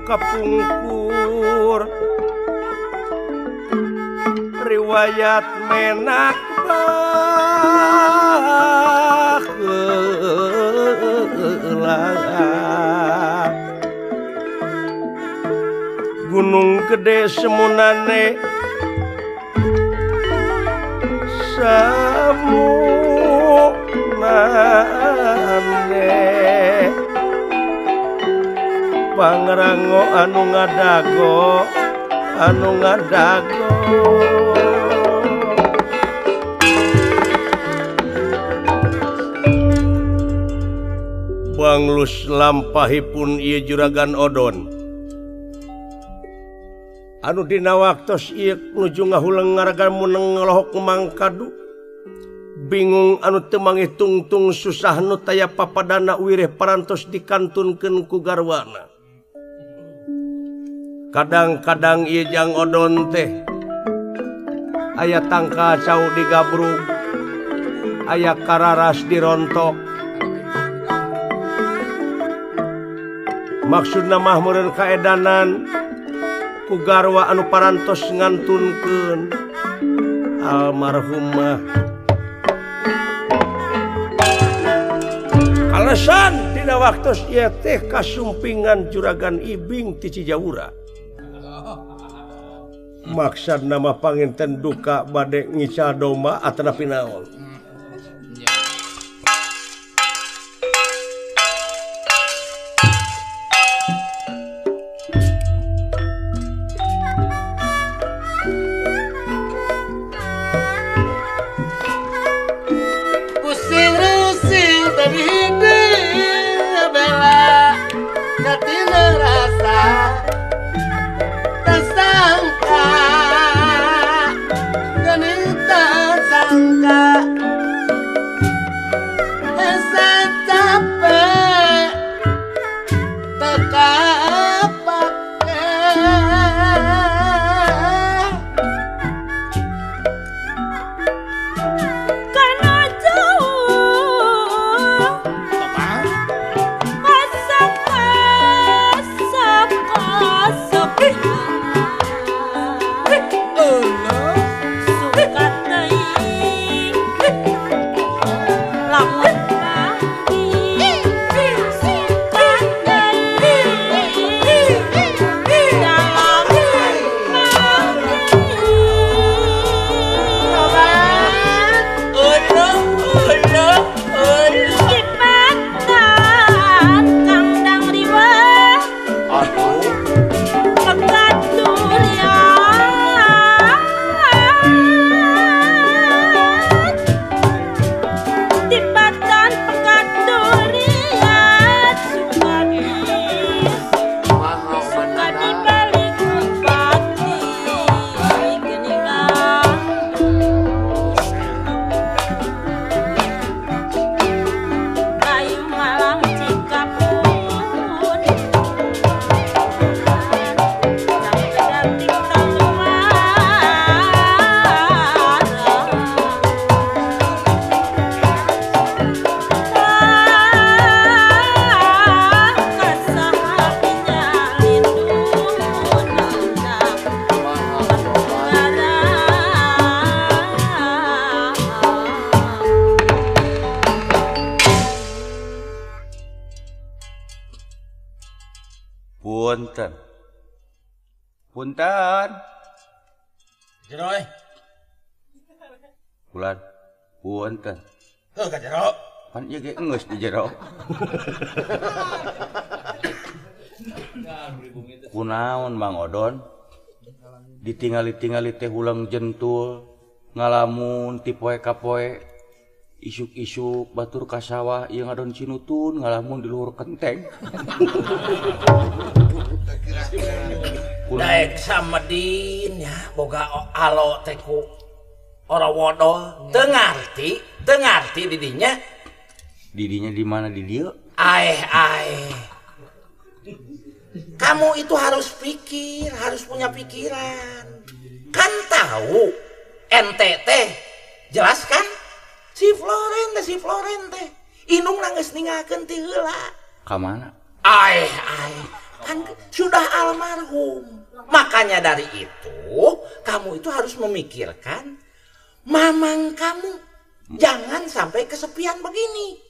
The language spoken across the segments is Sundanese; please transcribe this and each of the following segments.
kapungkur riwayat menak baheula Gunung Gede semunane samunane pangrango anu ngadago anu ngadago Banglus lampahipun ieu Juragan Odon anu dina waktos ieu nuju ngahuleng ngaraga muneng ngalohok mangkadu bingung anu teu mangih tungtung susah nu taya papadana wireh parantos dikantunkeun ku garwana. Kadang-kadang ieu Jang Odon teh aya tangka cau digabrug, aya kararas dirontok. Maksudna mah meureun kaedanan ku garwa anu parantos ngantunkeun almarhumah. Alasan dina waktos ieu teh kasumpingan Juragan Ibing ti Cijawura. Maksad nama panginten duka bade ngical domba atanapi naon. Pusing rusing tadi hidup bela katina rasa tersangka geuning tersangka asa capek tekapake kana jauh asap asap asap suka teuing lamun panggih suka teuing dalam panggih Cipatan kandang riweuh pekat durian Tibatan pekat durian suka dibalik bupati geuningan Kayu malang cikapun Sampai Punten. Punten. Jero eh. Bulan. Punten. Heuh ka jero. Pan ieu ge geus di jero. Kunaon Mang Odon? Ditingali-tingali teh huleng jentul, ngalamun ti poe ka poe. Isuk-isuk batur ka sawah ieu ngadon cinutun ngalamun di luhur kenteng. Daek samedin ya boga alo teh ku ora wodol teu ngarti didinya. Didinya di mana di dieu? Aeh aeh. Kamu itu harus pikir, harus punya pikiran. Kan tahu ente teh jelas kan? Si Floren teh indung geus ninggalkeun ti heula. Ka mana? Aeh aeh. Kan sudah almarhum. Makanya dari itu kamu itu harus memikirkan mamang kamu. Jangan sampai kesepian begini.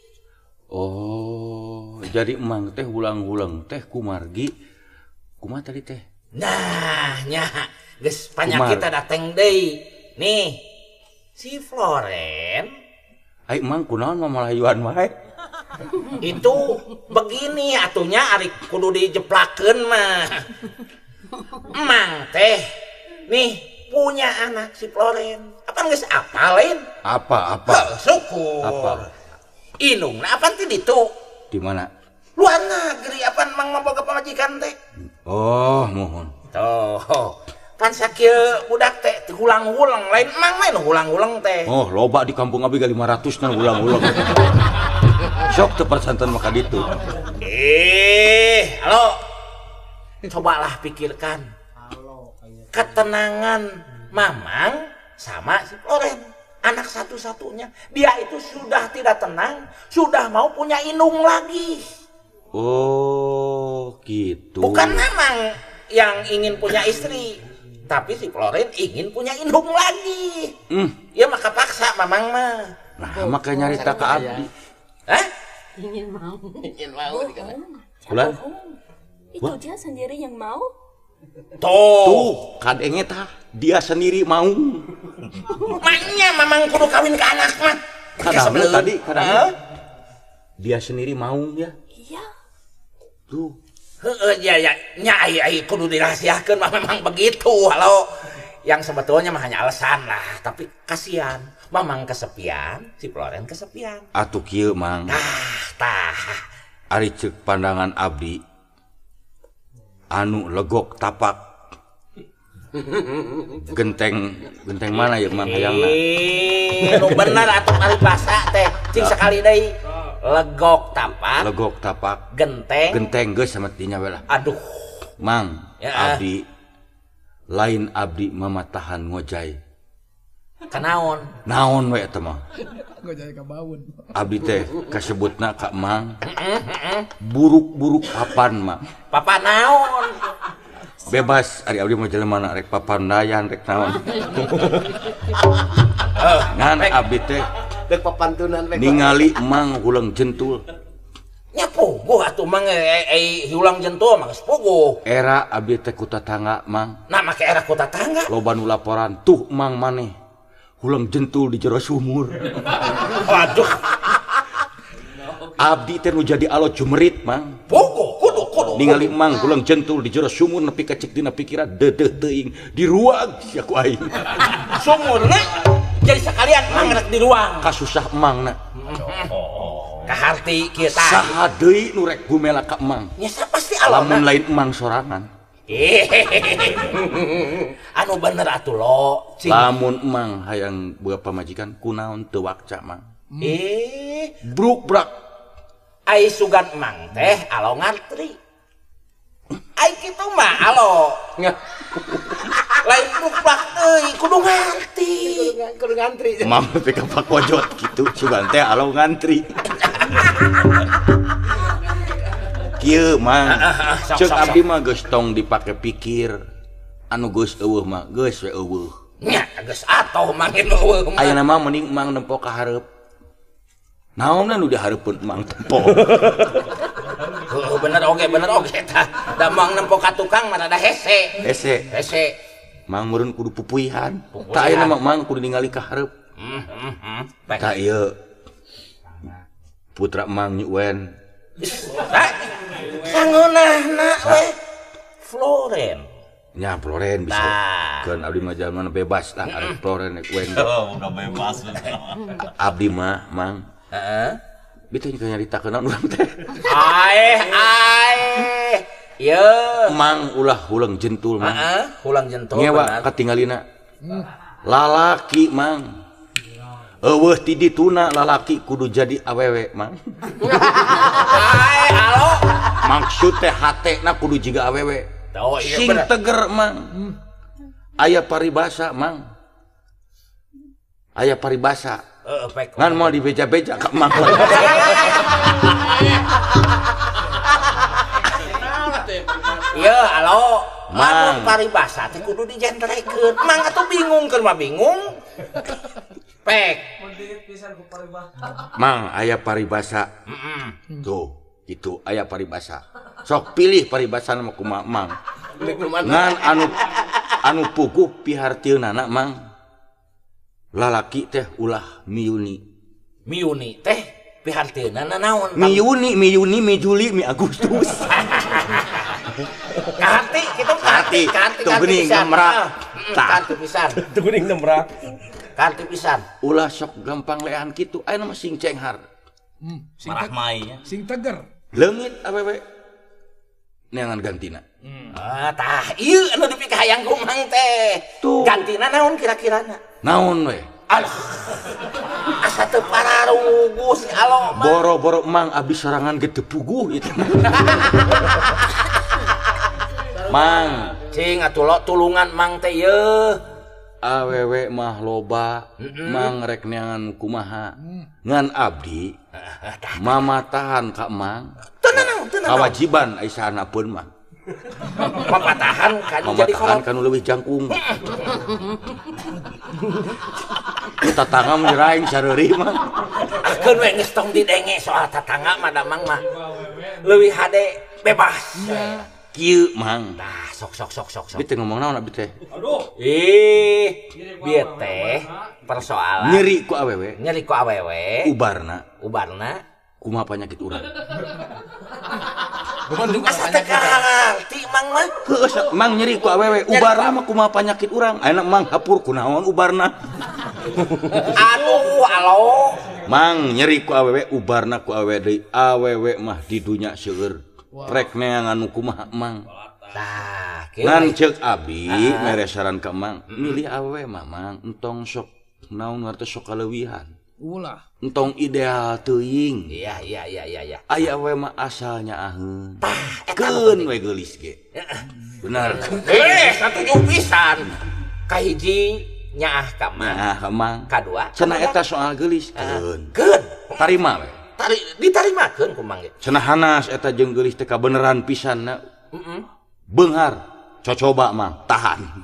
Oh, jadi emang teh hulang-hulang teh kumargi. Kumaha tadi teh? Nah, nya geus panyakit dateng deui. Nih, si Floren. Ai emang kunaon mamalayuan wae? Itu begini atunya ari kudu dijeplakeun mah. Emang teh nih punya anak si Floren. Apa geus apal lain? Apa? Syukur. Apa? Inungna apaan ti ditu? Di mana? Luar negeri apaan mang maboga pamajikan teh? Oh, mohon. Tuh. Pan sakieu budak teh hulang-hulang lain mang lain hulang-hulang teh. Oh, loba di kampung abi ga 500 na hulang-hulang. Sok teu persanten maka ditu. Halo. Cobalah pikirkan. Ketenangan mamang sama si Floren, anak satu-satunya. Dia itu sudah tidak tenang, sudah mau punya indung lagi. Oh, gitu. Bukan memang yang ingin punya istri, tapi si Floren ingin punya indung lagi. Ya maka paksa mamang mah. Nah, makanya nyarita ka abdi. Hah? Ingin mau. Ingin mau dikata. Bulan. Itu dia sendiri yang mau. Tuh, kadenge tah dia sendiri mau. Maknya mamang kudu kawin ke anak mah. Kadang tadi, kadang dia sendiri mau ya. Iya. Tuh. Heeh, ya ya, nya ai kudu dirahasiakeun mah memang begitu. Halo. Yang sebetulnya mah hanya alasan lah, tapi kasihan. Mamang kesepian, si Floren kesepian. Atuh kieu mang. Tah. Ari ceuk pandangan abdi anu legok tapak genteng genteng mana ya mang hayangna? Nu bener atuh ari basa teh cing sekali deui legok tapak, legok tapak, genteng, genteng geus sama tinya we lah. Aduh, mang ya. Abdi lain abdi mamatahan ngojay. Kanaon? Naon we eta mah? Ngojay ka baun. Abdi teh kasebutna ka mang buruk-buruk papan mah. Papan naon? Bebas ari abdi mah jelema rek papandayan rek naon. Ngan abdi teh rek papantunan rek ningali mang hulang jentul. Nya puguh atuh mang hulang jentul mah geus puguh. Era abdi teh ku tatangga mang. Nah make era ku tatangga. Loba nu laporan tuh mang maneh hulang jentul di jero sumur. Waduh. Abdi teh nu jadi alo jumerit mang. Puguh kudu kudu. Ningali mang hulang jentul di jero sumur nepi ka ceuk dina pikiran deudeuh teuing diruag sia ku aing. Sumurna jadi sekalian mang rek diruang. Kasusah mang na. Kaharti kieu tah. Saha deui nu rek gumela ka mang? Nya pasti alona. Lamun lain mang sorangan. Anu bener atuh lo. Lamun emang hayang boga pamajikan kunaon teu wakca mang. Bruk brak. Ai sugan emang teh alo ngantri. Ai kitu mah alo. Lain bruk brak euy kudu nganti. Kudu ngantri. Mam teh ka pakojot kitu sugan teh alo ngantri. Kieu mang. Ceuk abdi mah geus tong dipake pikir. Anu geus eueuh mah geus we eueuh. Nya geus atoh mang eueuh mah. Ayeuna mah mending mang nempo ka hareup. Naonna nu dihareupeun mang tempo. Heuh bener oge tah. Da mang nempo ka tukang mah rada hese. Hese. Hese. Mang meureun kudu pupuihan. Tah ayeuna mah mang kudu ningali ka hareup. Tah ieu putra mang nyuwen. Sangeunahna we Floren. Nya Floren bisa. Keun abdi mah jalmana bebas lah arek Floren rek wen. Oh, udah bebas. Abdi mah mang. Heeh. Bitu nyaritakeun naon urang teh. Aeh aeh. Ye. Mang ulah hulang jentul mang. Heeh, hulang jentul ngewa katingalina. Lalaki mang. Eueuh ti dituna lalaki kudu jadi awewe mang. Ae alo. Maksud teh hatena kudu jiga awewe. Oh, iya, sing teger mang. Aya paribasa mang. Aya paribasa. Heeh, ngan moal dibeja-beja ka mang. Ya alo, lamun paribasa teh kudu dijentrekeun. Mang atuh bingung keur mah bingung. Pek. Mang aya paribasa. Tuh, itu aya paribasa. Sok pilih paribasa mah kumaha Mang. Ngan anu puguh pihartieunana Mang. Lalaki teh ulah miuni. Miuni teh pihartieunana naon? Miuni, miuni, mijuli, mi Agustus. Kaharti kitu kaharti, kaharti geuning nemrak. Kaharti pisan. Teu geuning nemrak. Kaharti pisan. Ulah sok gampang lehan kitu, ayeuna mah sing cenghar. Marahmai nya. Sing teger. Leungit awewe. Neangan gantina. Ah, tah ieu anu dipikahayang ku Mang teh. Gantina naon kira-kirana? Naon we? Alah. Asa teu pararuguh si alo mah. Boro-boro Mang abis sorangan ge teu puguh itu. Mang, cing atuh lo tulungan Mang teh yeuh. Awewe mah loba, Mang rek neangan kumaha. Ngan abdi mamatahan ka Mang. Teu nanaon, teu nanaon. Kawajiban ai saha pun mah. Mamatahan kan jadi kolot. Mamatahan kanu leuwih jangkung. Tatangga mun diraing sareurih mah. Akeun we geus tong didenge soal tatangga mah da Mang mah. Leuwih hade bebas. Kieu Mang. Tah sok sok sok sok sok. Bi teh ngomong naon abdi teh? Aduh. Ih, bieu teh persoalan. Nyeri ku awewe. Nyeri ku awewe. Ubarna. Ubarna kumaha panyakit urang. Asa teu kaharti Mang mah. Heueuh Mang nyeri ku awewe, ubarna mah kumaha panyakit urang. Ayeuna Mang hapur kunaon ubarna. Aduh, alo. Mang nyeri ku awewe, ubarna ku awewe deui. Awewe mah di dunya seueur. Rek neangan nu kumaha Mang. Tah, kieu. Ngan ceuk abi mere saran ka Mang, milih awewe mah Mang, entong sok naon ngartos sok kaleuwihan. Ulah. Entong ideal teuing. Iya iya iya iya iya. Aya awewe mah asalnya aheun. Tah, eta keun we geulis ge. Benar. Satuju pisan. Kahiji nyaah ka Mang. Nyaah ka Mang. Kadua cenah eta soal geulis keun. Keun. Tarima we. Ditarimakeun ku Mang ge. Cenah hanas eta jeung geulis teh kabeneran pisan na. Beunghar. Cocoba Mang, tahan.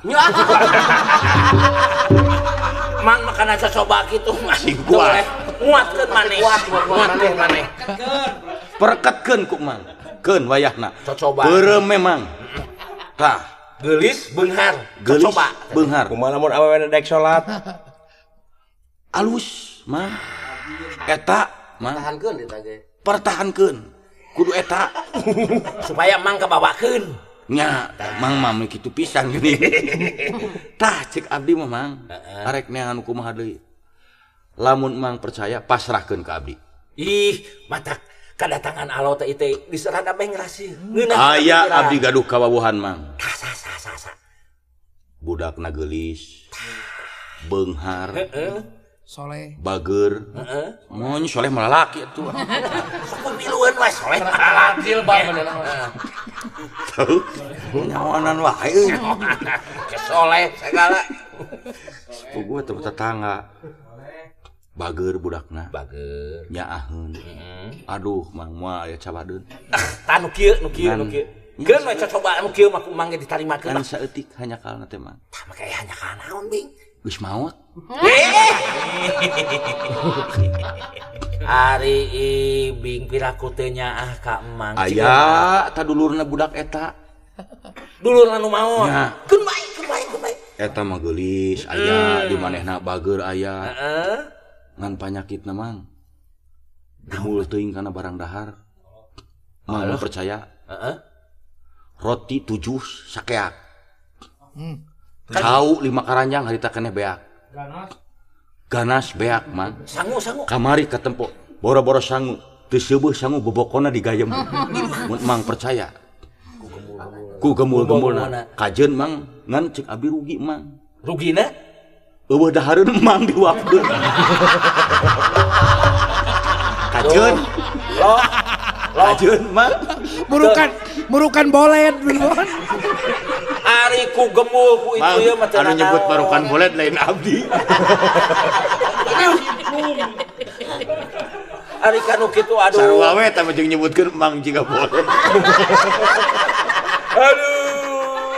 Mang makana cocoba kitu mah. Sing kuat. Nguatkeun maneh. Nguatkeun maneh. Pereketkeun ku Mang. Keun wayahna. Cocoba. Beureum memang. Tah, geulis beunghar. Geulis cocoba. Beunghar. Kumaha lamun awewe daek salat? Alus, Mang. Eta Mang. Pertahankeun eta ge. Pertahankeun. Kudu eta supaya Mang kabawakeun. Nya, Mang mah mun kitu pisan geuning. Tah ceuk abdi mah Mang, arek neangan kumaha deui. Lamun Mang percaya pasrahkeun ka abdi. Ih, matak kadatangan alo teh teh diserada meh ngrasieun. Ngeunah. Aya abdi gaduh kawawuhan Mang. Tah sa sa sa sa. Budakna geulis. Beunghar. Heeh. Soleh. Bager. Heeh. Moal soleh mah lalaki atuh. Sok pemiluan wae soleh mah lalaki bener. Tahu? Nyawanan wae euy. Soleh segala. Sepupu teh tetangga. Bager budakna. Bager. Nyaaheun. Aduh, Mang moal aya cabadeun. Tah nu kieu, nu kieu, nu kieu. Keun we cocoba nu kieu mah ku Mang ge ditarimakeun. Kan saeutik hanyakalna teh Mang. Tah make hanjakal naon, Bing? Geus maot. Ari Ibing piraku teu nyaah ka Mang. Aya ta dulurna budak eta. Dulurna nu maot. Keun bae, keun bae, keun bae. Eta mah geulis aya di manehna bager aya. Heeh. Ngan panyakitna Mang. Gemul teuing kana barang dahar. Mang percaya? Heeh. Roti 7 sakeak. Cau 5 karanjang harita keneh beak. Ganas. Ganas beak Mang. Sangu sangu. Kamari katempo boro-boro sangu, teu seubeut sangu bobokona digayem. Mun Mang percaya. Ku gemul-gemulna. Kajeun Mang ngan ceuk abi rugi Mang. Rugina? Eueuh dahareun Mang diwapkeun. Kajeun. Loh. Kajeun Mang. Murukan boled. Ari ku gemul ku itu ya mah anu nyebut marukan boled lain abdi. Ari kanu kitu aduh. Sarua we tah jeung nyebutkeun Mang jiga boled. Aduh.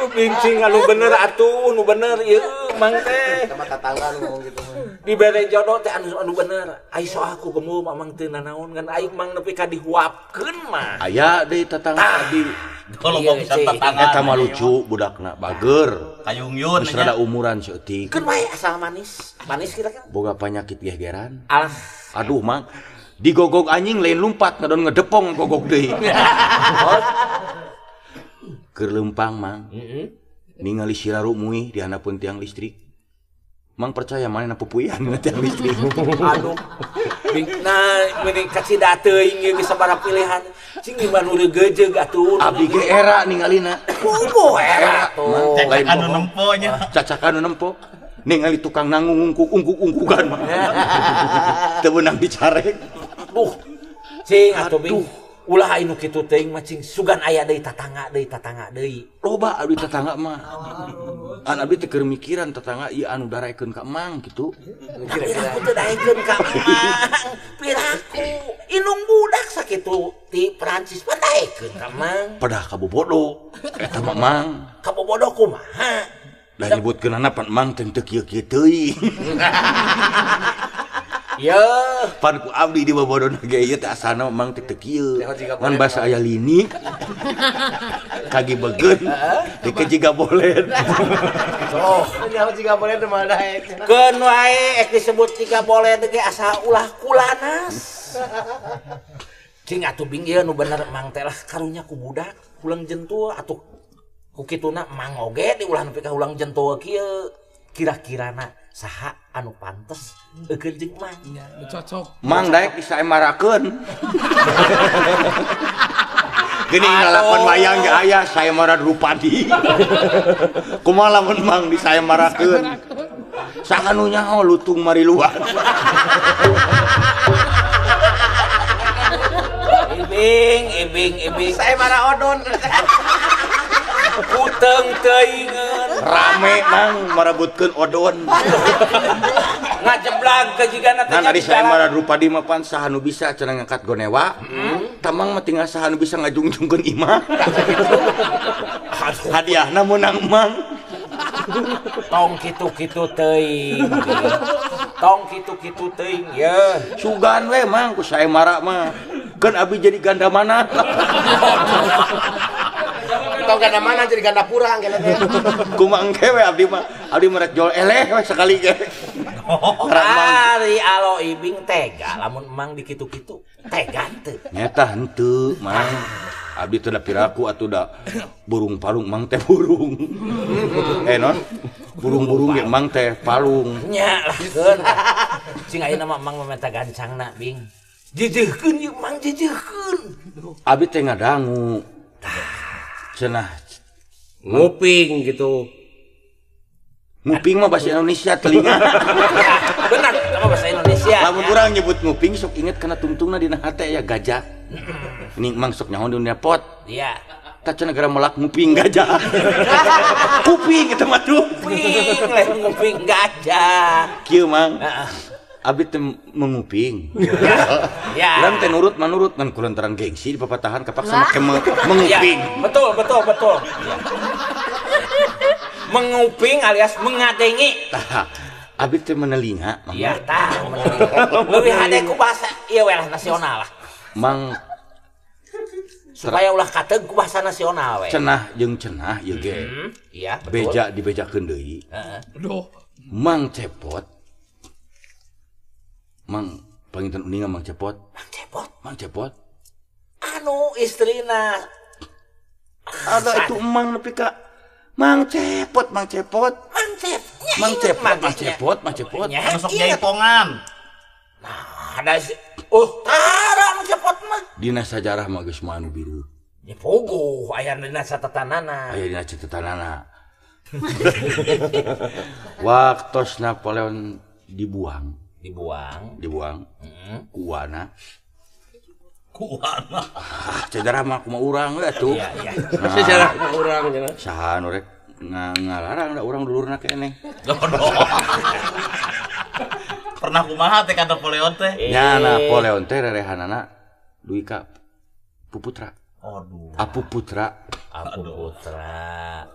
Aduh bincing anu bener atuh, nu bener ieu mang teh. Sama tatangga nu ngomong gitu mah. Dibere jodoh teh anu bener. Ai soal ku gemu mamang teu nanaon ngan aing mang nepi ka dihuapkeun mah. Aya deui tatangga abdi. Kalau mau bisa tetangga eta mah lucu budakna bager. Kayungyun geus rada umuran seutik. Keun wae asal manis. Manis kira-kira. Boga panyakit gegeran. Alah. Aduh mang digogog anjing lain lumpat ngadon ngedepong gogog deui. Keur leumpang mang. Ningali siraru muih di handapeun tiang listrik. Mang percaya manehna pupuyan dina tiang listrik. Aduh. Nah, meni kacida teuing ieu geus sabaraha pilihan. Cing di nu regejeug atuh. Abdi ge era ningalina. Puguh era tuh. Cacakan nu nempo nya. Cacakan nu nempo. Ningali tukang nanggung ungkuk-ungkukan mah. Teu meunang dicarek. Duh. Cing atuh bing. Ulah anu kitu teuing mah cing sugan aya deui tatangga deui tatangga deui. Loba abdi tatangga mah. An abdi teh keur mikiran tatangga ieu anu daraekeun ka emang kitu. Piraku teu daekeun ka emang. Piraku indung budak sakitu ti Perancis pan daekeun ka emang. Pedah kabobodo eta mah mang. Kabobodo kumaha? Da nyebutkeunana pan emang teh teu kieu-kieu teuing. Ya, pan ku abdi di bobodona ge ieu teh asalna mang teh teu kieu. Ngan basa aya lini. Kagi begeun, deke jiga bolen. Oh, nyaho jiga bolen mah daek. Keun wae ek disebut jiga bolen ge asa ulah kulanas. Cing atuh bing ieu nu bener mang teh lah karunya ku budak ulang jentul atuh ku kituna mang oge diulah nepi ka ulang jentul kieu. Kira-kirana saha anu pantes eukeun jeung mang. Nya, cocok. Mang daek disaemarakeun. Geuning ngalakon wayang ge aya saemara Drupadi. Kumaha lamun mang disaemarakeun? Saha nu nyaho lutung mariluan. Ibing, ibing, ibing. Saemara odon. Kuteng teuingeun. Rame mang merebutkeun odon. Ngajeblag ke jigana teh. Ngan ari saemara Drupadi mah pan saha nu bisa cenah ngangkat gonewa. Tamang mah tinggal saha nu bisa ngajungjungkeun imah. Hadiahna meunang mang. Tong kitu-kitu teuing. Tong kitu-kitu teuing ye. Sugan we mang ku saemara mah. Keun abi jadi ganda mana. Tong ganda mana jadi ganda purang kena teh. Kumaha engke we abdi mah. Abdi mah rek jol eleh we sakali ge. Ari alo ibing tega lamun emang dikitu-kitu tega teu. Nyata henteu mang. Abdi teh da piraku atuh da burung palung mang teh burung. Non burung-burung ge mang teh palung. Nya lah keun. Cing ayeuna mah mang mamenta gancangna bing. Jejeuhkeun ieu mang jejeuhkeun. Abdi teh ngadangu. Cenah nguping gitu. Nguping mah bahasa Indonesia telinga. Benar, sama bahasa Indonesia. Lamun urang nyebut nguping sok inget kana tungtungna dina hate aya gajah. Ini mang sok nyaho dunia pot. Iya. Tah cenah gara melak nguping gajah. Kuping eta mah tuh. Kuping, lain nguping gajah. Kieu mang. Abdi teh menguping. Ya. Urang teh nurut manurut ngan kulantaran gengsi dipapatahan kapaksa make menguping. Ya, betul, betul, betul. Ya. Menguping alias mengadengi. Tah, abdi teh menelinga. Iya, tah, menelinga. Leuwih hade ku bahasa ieu we lah nasional lah. Mang supaya ulah kateug ku bahasa nasional we. Cenah jeung cenah ieu ge. Iya, betul. Beja dibejakeun deui. Heeh. Aduh. Mang Cepot. Mang panginten uninga Mang Cepot. Mang Cepot? Mang Cepot. Anu istrina. Ada itu emang nepi ka Mang Cepot, Mang Cepot. Mang Cepot. Mang Cepot, Mang Cepot, Mang Cepot. Anu sok jaipongan. Nah, ada oh, tara anu Cepot mah. Dina sajarah mah geus mah anu biru. Nya puguh aya dina catatanana. Aya dina catatanana. Waktos Napoleon dibuang. Dibuang. Kuana. Kuana. Sejarah mah kumaha urang we atuh. Iya, iya. Sejarah mah urang cenah. Saha nu rek ngalarang da urang dulurna keneh. Pernah kumaha teh ka Napoleon teh? Nya Napoleon teh rerehanana dugi ka Puputra. Aduh. Apu Putra. Apu Putra.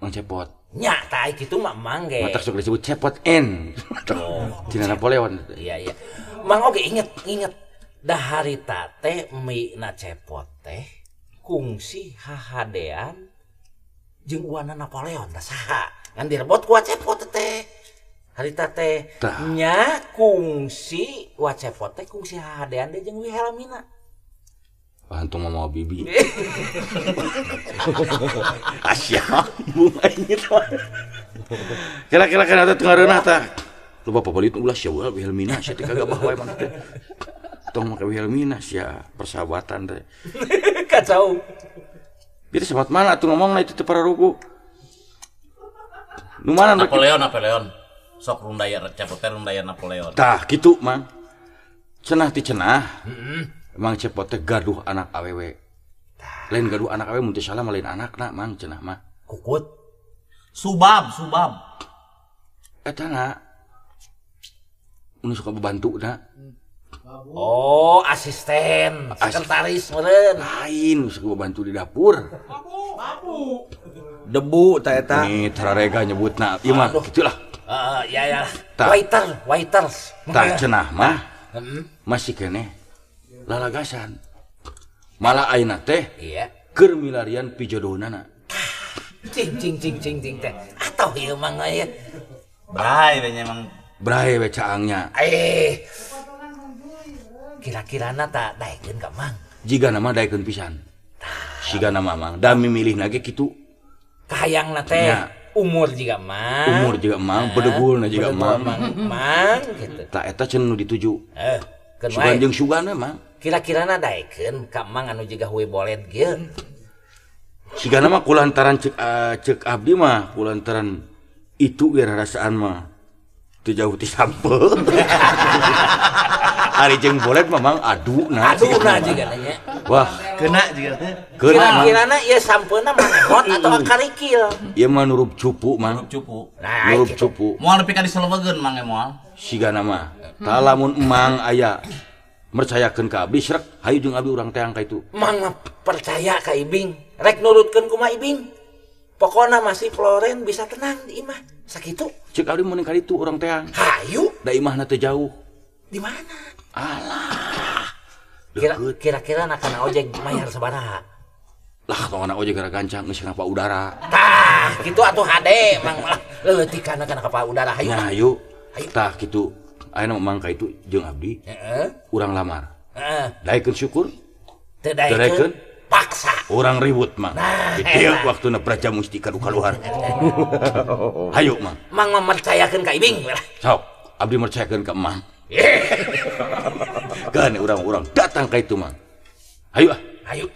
Mang Cepot. Nya tah kitu mah Mang ge. Matak sok disebut Cepot N. Oh, Cina Napoleon. Iya iya. Mang oge inget inget. Dah harita teh mie na Cepot teh kungsi hahadean jeung uana Napoleon tah saha. Ngan direbot ku Cepot teh. Harita teh nya kungsi wa Cepot teh kungsi hahadean deui jeung Wilhelmina. Antum mau bibi. Asia bunga ini tuh. Kira-kira kan ada tengah renah tah. Lupa papalit ulah sia Wilhelmina sia teh kagak bawa emang teh. Tong make Wilhelmina sia persahabatan teh. Kacau. Biar sempat mana tuh ngomongna itu teh para ruku. Nu mana Napoleon Napoleon. Sok rundaya Cepot teh rundaya Napoleon. Tah kitu Mang. Cenah ti cenah. Mang Cepot teh gaduh anak awewe. Lain gaduh anak awewe mun teu salah mah lain anakna Mang cenah mah. Kukut. Subab, subab. Eta na. Nu suka bebantu na. Oh, asisten, sekretaris meureun. Lain suka bebantu di dapur. Babu. Debu ta eta. Nih tararega nyebutna. Ieu mah kitulah. Heeh, ya ya. Waiter, waiters. Tah cenah mah. Masih keneh lalagasan. Malah ayeuna teh iya keur milarian pijodohnana. Cing cing cing cing cing teh. Atau ieu mah ieu. Bray we nya emang. Bray we caangnya. Eh. Kira-kirana tak daekeun ka Mang? Jigana mah daekeun pisan. Sigana mah Mang, da mimilihna ge kitu. Kahayangna teh umur jiga Mang. Umur jiga Mang, bedegulna jiga Mang. Mang gitu. Tah eta cenah nu dituju. Sugan jeung sugan we Mang. Kira-kirana daekeun ka Mang anu jiga huwe boled kieu. Sigana mah kulantaran cek abdi mah kulantaran itu ge rarasaan mah teu jauh ti sampeu. Ari jeung boled mah Mang aduna. Aduna jigana nya. Wah, kena jigana. Kira-kirana ieu sampeuna manehot atau karikil? Ieu mah nurup cupu Mang. Nurup cupu. Nah, nurup cupu. Moal nepi ka diselewegeun Mang moal. Sigana mah. Tah lamun Mang aya mercayakeun ka abdi srek hayu jeung abdi urang teang ka itu. Mang mah percaya ka Ibing, rek nurutkeun kumaha Ibing. Pokona masih Floren bisa tenang di imah. Sakitu. Cek abdi mun ka ditu urang teang. Hayu. Da imahna teu jauh. Di mana? Alah. Kira-kira nak kana ojek mayar sabaraha? Lah tong kana ojek gara gancang geus kana udara. Tah, kitu atuh hade Mang malah leutikana kana kapal udara hayu. Nah, hayu. Tah kitu. Ayeuna Mang ka itu jeung abdi. Heeh. Urang lamar. Heeh. Daekeun syukur. Teu daekeun paksa. Urang ribut Mang. Nah, dieu waktuna Praja Mustika nu kaluar. Hayu Mang. Mang mah mercayakeun ka Ibing. Sok, abdi mercayakeun ka Mang. Kan urang-urang datang ka itu Mang. Hayu ah. Hayu.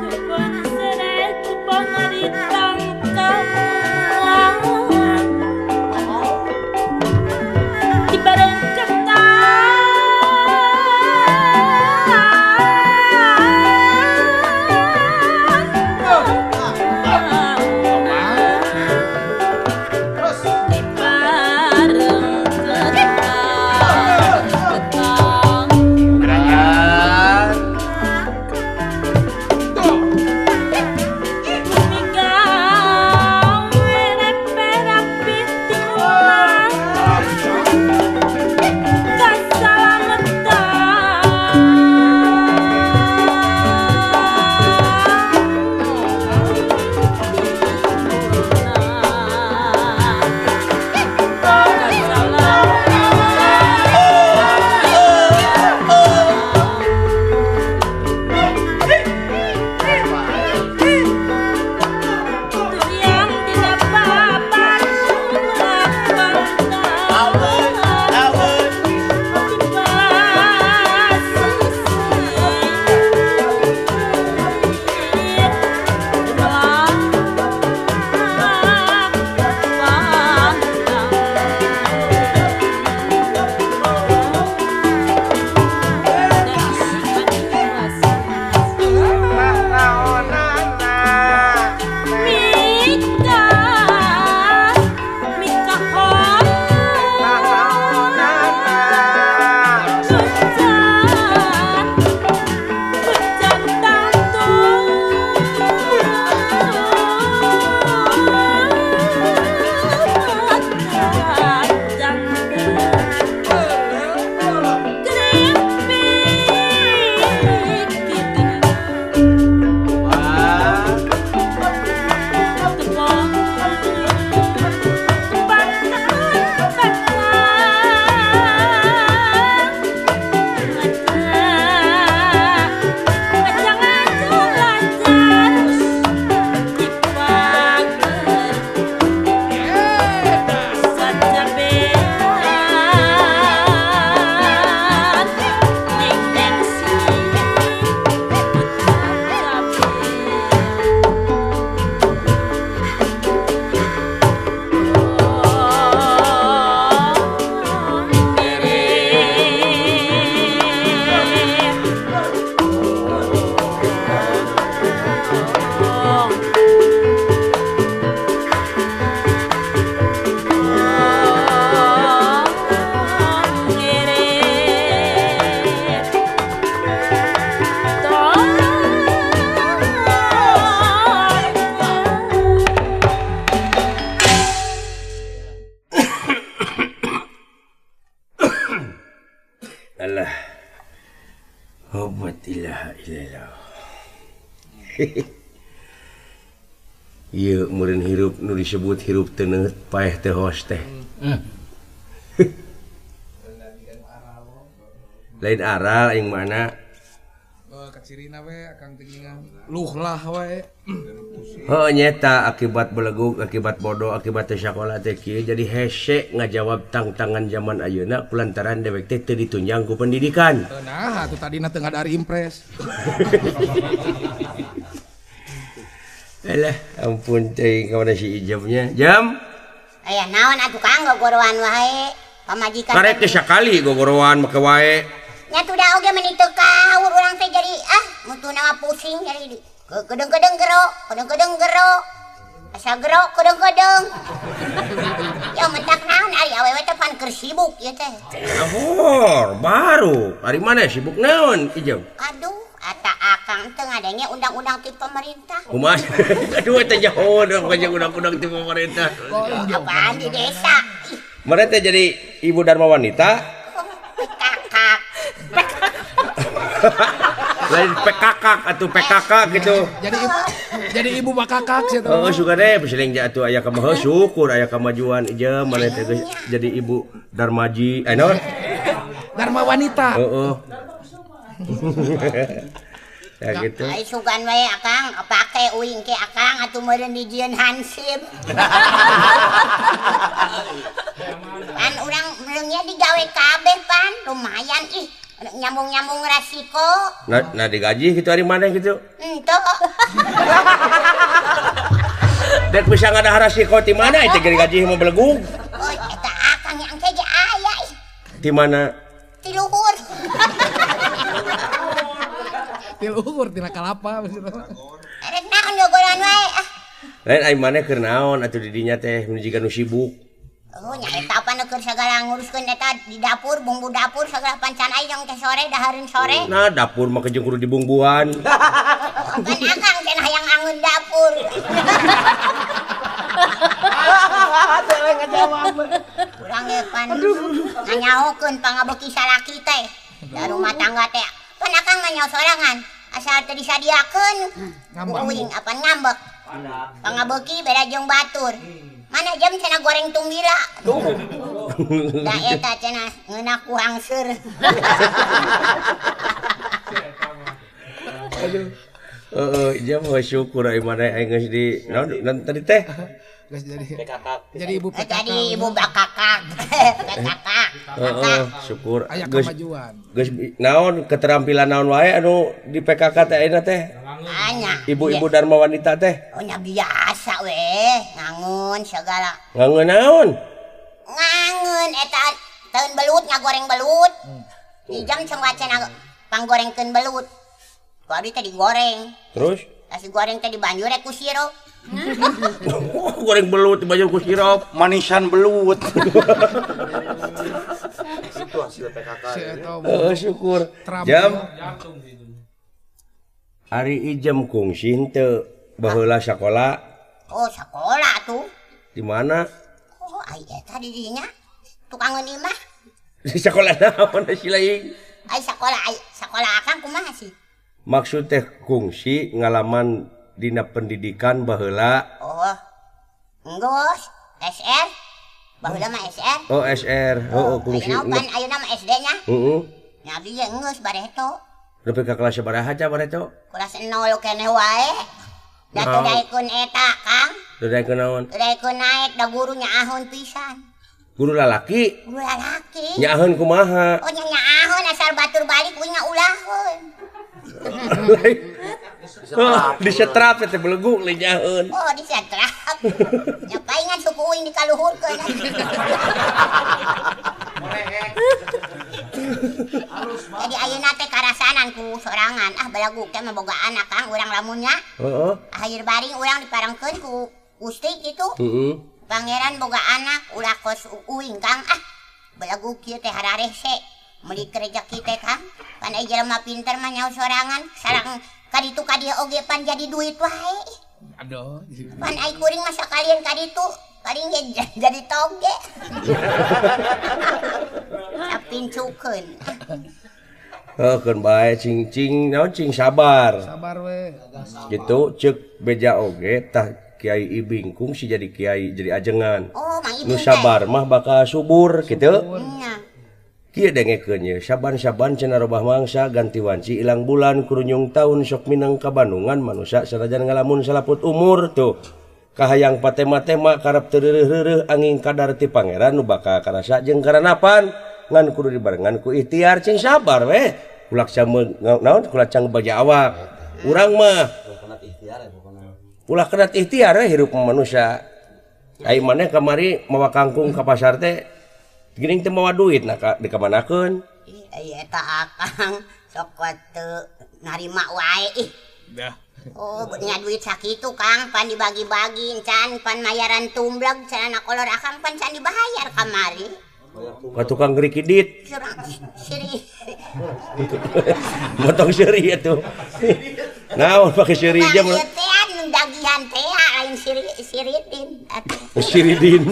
Kebon serai, kebon ditangkap. Ieu meureun hirup nu disebut hirup teu paeh teu hos teh. Lain aral aing mana? Kacirina we akang teuingan. Luh lah we. Heuh nyeta akibat belegug, akibat bodoh, akibat teu sakola teh kieu jadi hese ngajawab tangtangan zaman ayeuna kulantaran dewek teh teu ditunjang ku pendidikan. Nah, atuh tadina teu ngadari impres. Alah, ampun teuing ka mana si Ijamnya. Jam? Aya naon atuh Kang gogoroan wae. Pamajikan. Karek teh sakali gogoroan make wae. Nya tuh da oge meni teu kaur urang teh jadi ah mutuna mah pusing jadi kedeung-kedeung gero, kedeung-kedeung gero. Asa gero kedeung-kedeung. Ya mentak naon ari awewe teh pan keur sibuk ieu teh. Ahor, baru. Ari mana sibuk naon Ijam? Aduh, ata akang teh ngadenge undang-undang ti pemerintah. Kumaha? Aduh teh jauh dong undang-undang ti pemerintah. Apaan di desa? Mana teh jadi ibu Dharma wanita? PKK. Lain PKK atau PKK gitu. Jadi ibu bakakak sih. Oh, suka deh peseling atuh aya kamaha syukur aya kamajuan ieu mana teh jadi ibu Darmaji. Eh naon? Dharma wanita. Heeh. Ya gitu. Ai sugan wae akang pake uing ke akang atuh meureun dijieun hansip. Pan urang mereungnya digawe kabeh pan lumayan ih nyambung-nyambung resiko. Nah digaji gitu ari maneh gitu. Henteu. Dek bisa ngadahar resiko ti mana itu gaji mah belegug. Oh eta akang yang ge aya ih. Ti mana? Ti luhur. Ti luhur tina kalapa maksudna. Rek naon gogoran wae ah. Lain ai maneh keur naon atuh di dinya teh nu jiga nu sibuk. Oh nya eta apa nu keur sagala nguruskeun eta di dapur, bumbu dapur sagala pancan aing teh sore dahareun sore. Nah dapur mah kejeung kudu dibumbuan. Pan akang cenah hayang angeun dapur. Urang ge pan nganyahokeun pangabeuki salaki teh. Da rumah tangga teh pan akang mah nyaho sorangan asal teu disadiakeun uing apan ngambek. Pangabeuki beda jeung batur. Mana jam cenah goreng tunggila. Da eta cenah ngeunah ku hangseur. Aduh. Heeh, jam mah syukur ai maneh aing geus di naon tadi teh? Geus jadi PKK. Jadi ibu PKK. Jadi ibu bakakak. PKK. Heeh, syukur. Aya kemajuan. Geus naon keterampilan naon wae anu di PKK teh ayeuna teh? Anya. Ibu-ibu Dharma wanita teh. Oh nya biasa weh, ngangun segala. Ngangun naon? Ngangun eta teun belut ngagoreng belut. Di jam cengwacena panggorengkeun belut. Ku abdi teh digoreng. Terus? Nasi goreng teh dibanjur ku sirup. Goreng belut dibanjur ku sirup, manisan belut. Itu hasil PKK. Oh, syukur. Jam. Ari Ijam kungsi henteu baheula sakola. Oh, sakola tuh. Di mana? Oh, ai eta di dinya. Tukangeun imah. Di sakola naon si lain? Ai sakola ai sakola akang kumaha sih? Maksud teh kungsi ngalaman dina pendidikan baheula. Oh. Enggeus, SR. Baheula mah SR. Oh, SR. Oh, kungsi. Ayeuna pan ayeuna mah SD nya. Heeh. Nya abdi ge enggeus bareto. Nepi ka kelas sabaraha ca bareto? Kelas 0 keneh wae. Da teu daekeun eta, Kang. Teu daekeun naon? Teu daekeun naek da guru nyaahun pisan. Guru lalaki? Guru lalaki. Nyaaheun kumaha? Oh, nya nyaahun asal batur balik uing ngaulaheun. Disetrap teh belegug lain nyaahun. Oh, disetrap. Nya paingan suku uing dikaluhurkeun. Jadi ayeuna teh karasanan ku sorangan. Ah belagu teh mah boga anak Kang urang lamunnya. Heeh. Akhir baring urang diparengkeun ku Gusti kitu. Heeh. Pangeran boga anak ulah kos uing Kang. Ah belagu kieu teh hararese. Meuli rejeki teh Kang. Pan ai jelema pinter mah nyaho sorangan. Sarang kaditu ka dieu oge pan jadi duit wae. Aduh. Pan ai kuring mah sakalian kaditu paling ge jadi toge. Sapincukeun. Heuh keun bae cing-cing naon cing sabar. Sabar we. Gitu ceuk beja oge tah Kiai Ibing kungsi jadi kiai jadi ajengan. Oh, Mang Ibing. Nu sabar mah bakal subur kitu. Nya. Kieu dengekeun ye, saban-saban cenah robah mangsa ganti wanci ilang bulan kurunyung taun sok minang ka Bandungan manusia sanajan ngalamun salaput umur tuh. Kahayang patema-tema karep teu reureuh-reureuh angin kadar ti pangeran nu bakal karasa jeung karanapan ngan kudu dibarengan ku ikhtiar cing sabar we. Kulak naon kulak cang baja awak. Urang mah ulah kena ikhtiar we hirup manusia. Ai maneh kamari mawa kangkung ka pasar teh geuning teu mawa duit nah dikamanakeun. Ih eta akang sok teu narima wae ih. Dah. Oh, nya duit sakitu Kang, pan dibagi-bagi encan pan mayaran tumblek cenah kolor akang pan can dibayar kamari. Ka tukang grikidit. Siri. Motong seuri atuh. Naon pake seuri jam. Dagihan teh lain siri siridin atuh. Siridin.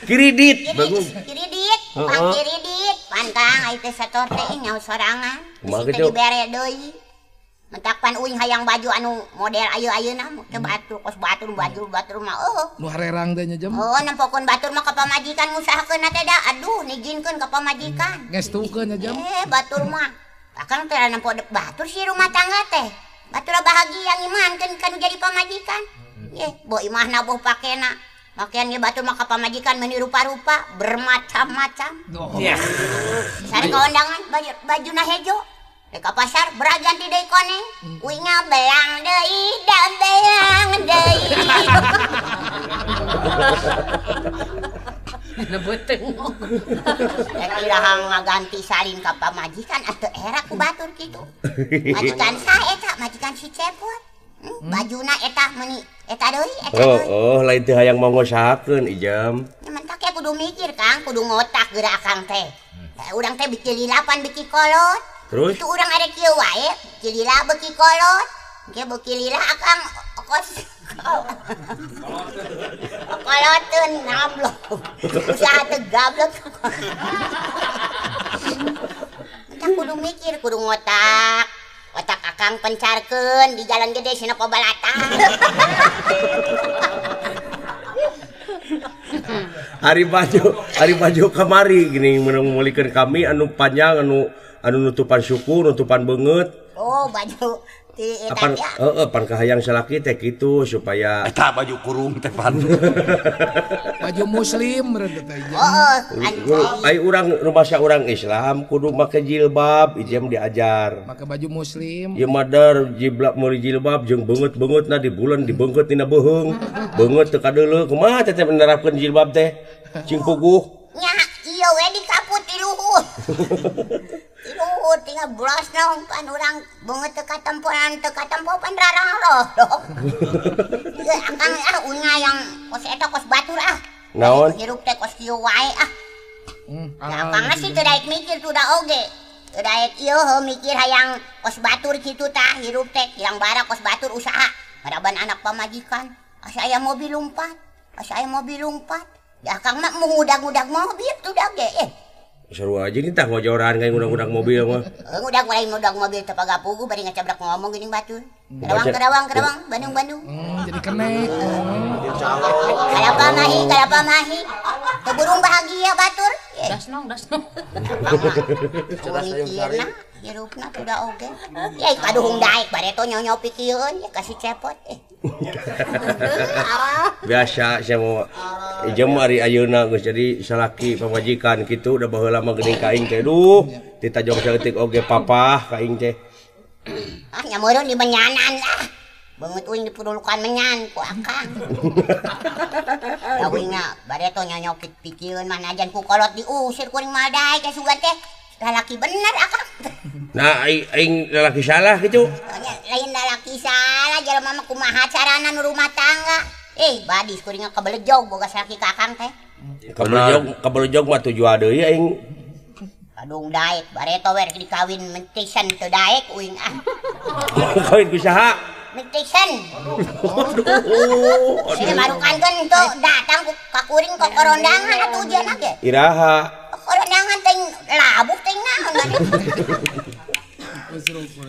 Kiridit bagus. Kiridit, pang kiridit, pan Kang ai teh sator teh nyaho sorangan. Bisi teh dibere deui. Mentak pan uing hayang baju anu model ayeuna teh batur kos batur baju batur mah eueuh. Nu harerang teh nya jam. Oh, nempokeun batur mah ka pamajikan ngusahakeun teh da. Aduh, nijinkeun ka pamajikan. Ngestukeun nya jam. Batur mah. Akang teh nempo batur si rumah tangga teh. Batur bahagia ngimankeun kanu jadi pamajikan. Ye, boh imahna boh pakena. Makean ge batur mah ka pamajikan meuni rupa-rupa, bermacam-macam. Ya. Sari ka undangan bajuna hejo. Rek ka pasar beraganti deui koneng. Uingna belang deui, da belang deui. Nebeteng. Rek ilahang ngaganti salin ka pamajikan atuh era ku batur kitu. Majikan saha eta? Majikan si Cepot. Bajuna eta meuni eta deui, eta deui. Oh, lain teu hayang mau ngusahakeun Ijam. Nya mentak ya kudu mikir Kang, kudu ngotak geura akang teh. Urang teh beuki lilapan beuki kolot. Terus? Itu urang ada kieu wae, beuki lila beuki kolot. Engke beuki lila akang kos koloteun ngablok. Usaha teu gablek. Kita kudu mikir, kudu ngotak. Otak akang pencarkeun di jalan gede sina pabalatan. Hari baju kamari gini meulikeun kami anu panjang anu nutupan suku, nutupan beungeut. Oh, baju ti eta ya. Heeh, pan kahayang salaki teh kitu supaya eta baju kurung teh pan. Baju muslim meureun teh. Heeh, ai urang rumasa urang Islam kudu make jilbab, ieu diajar. Make baju muslim. Ieu madar jilbab meuli jilbab jeung beungeut-beungeutna di bulan dibeungkeut dina beuheung. Beungeut teu kadeuleu kumaha teh menerapkeun jilbab teh? Cing puguh. Nya, ieu we dikaput di luhur. Luhur tinggal bros naon pan urang beungeut teu katempoan teu katempo pan rarang lolok. Ieu akang ah unya yang kos eta kos batur ah. Naon? Hirup teh kos kieu wae ah. Ya akang sih teu daek mikir tuh da oge. Teu daek ieu heuh mikir hayang kos batur kitu tah hirup teh hilang bara kos batur usaha. Maraban anak pamajikan. Asa aya mobil lumpat. Asa aya mobil lumpat. Ya akang mah ngudag-ngudag mobil tuh da ge eh. Seru aja nih tah ngojoran kayak ngudag-ngudag mobil mah. Ngudag lain ngudag mobil teu pagapugu bari ngacabrak ngomong geuning batur. Kerawang kerawang kerawang Bandung Bandung. Jadi kenek. Kalapa mahi kalapa mahi. Teu burung bahagia batur. Dasnong dasnong. Mikirna hirupna tuh da oge. Ya kaduhung daek bareto nyonyo pikieun ya kasih cepot. Biasa saya mau ijem ari ayeuna geus jadi salaki pamajikan kitu udah baheula mah geuning ka aing teh duh ditajong saeutik oge papah ka aing teh. Ah nya meureun di menyanan lah. Beungeut uing dipurulukan menyan ku akang. Da uingna bareto nyonyo pikieun mah najan ku kolot diusir kuring mah daek ka sugan teh. Lalaki bener akang. Nah aing lalaki salah gitu. Lain lalaki salah jelema mah kumaha carana nu rumah tangga. Badis kuring kabelejog boga salaki ka akang teh. Kabelejog mah tujuan deui aing. Kadung daek bareto we rek dikawin mentisan teu daek uing ah. Kawin ku saha? Mentisan. Aduh. Marukankeun teu datang ka kuring ka korondangan atuh ujana ge. Iraha. Korondangan teh Labuh teh naon maneh.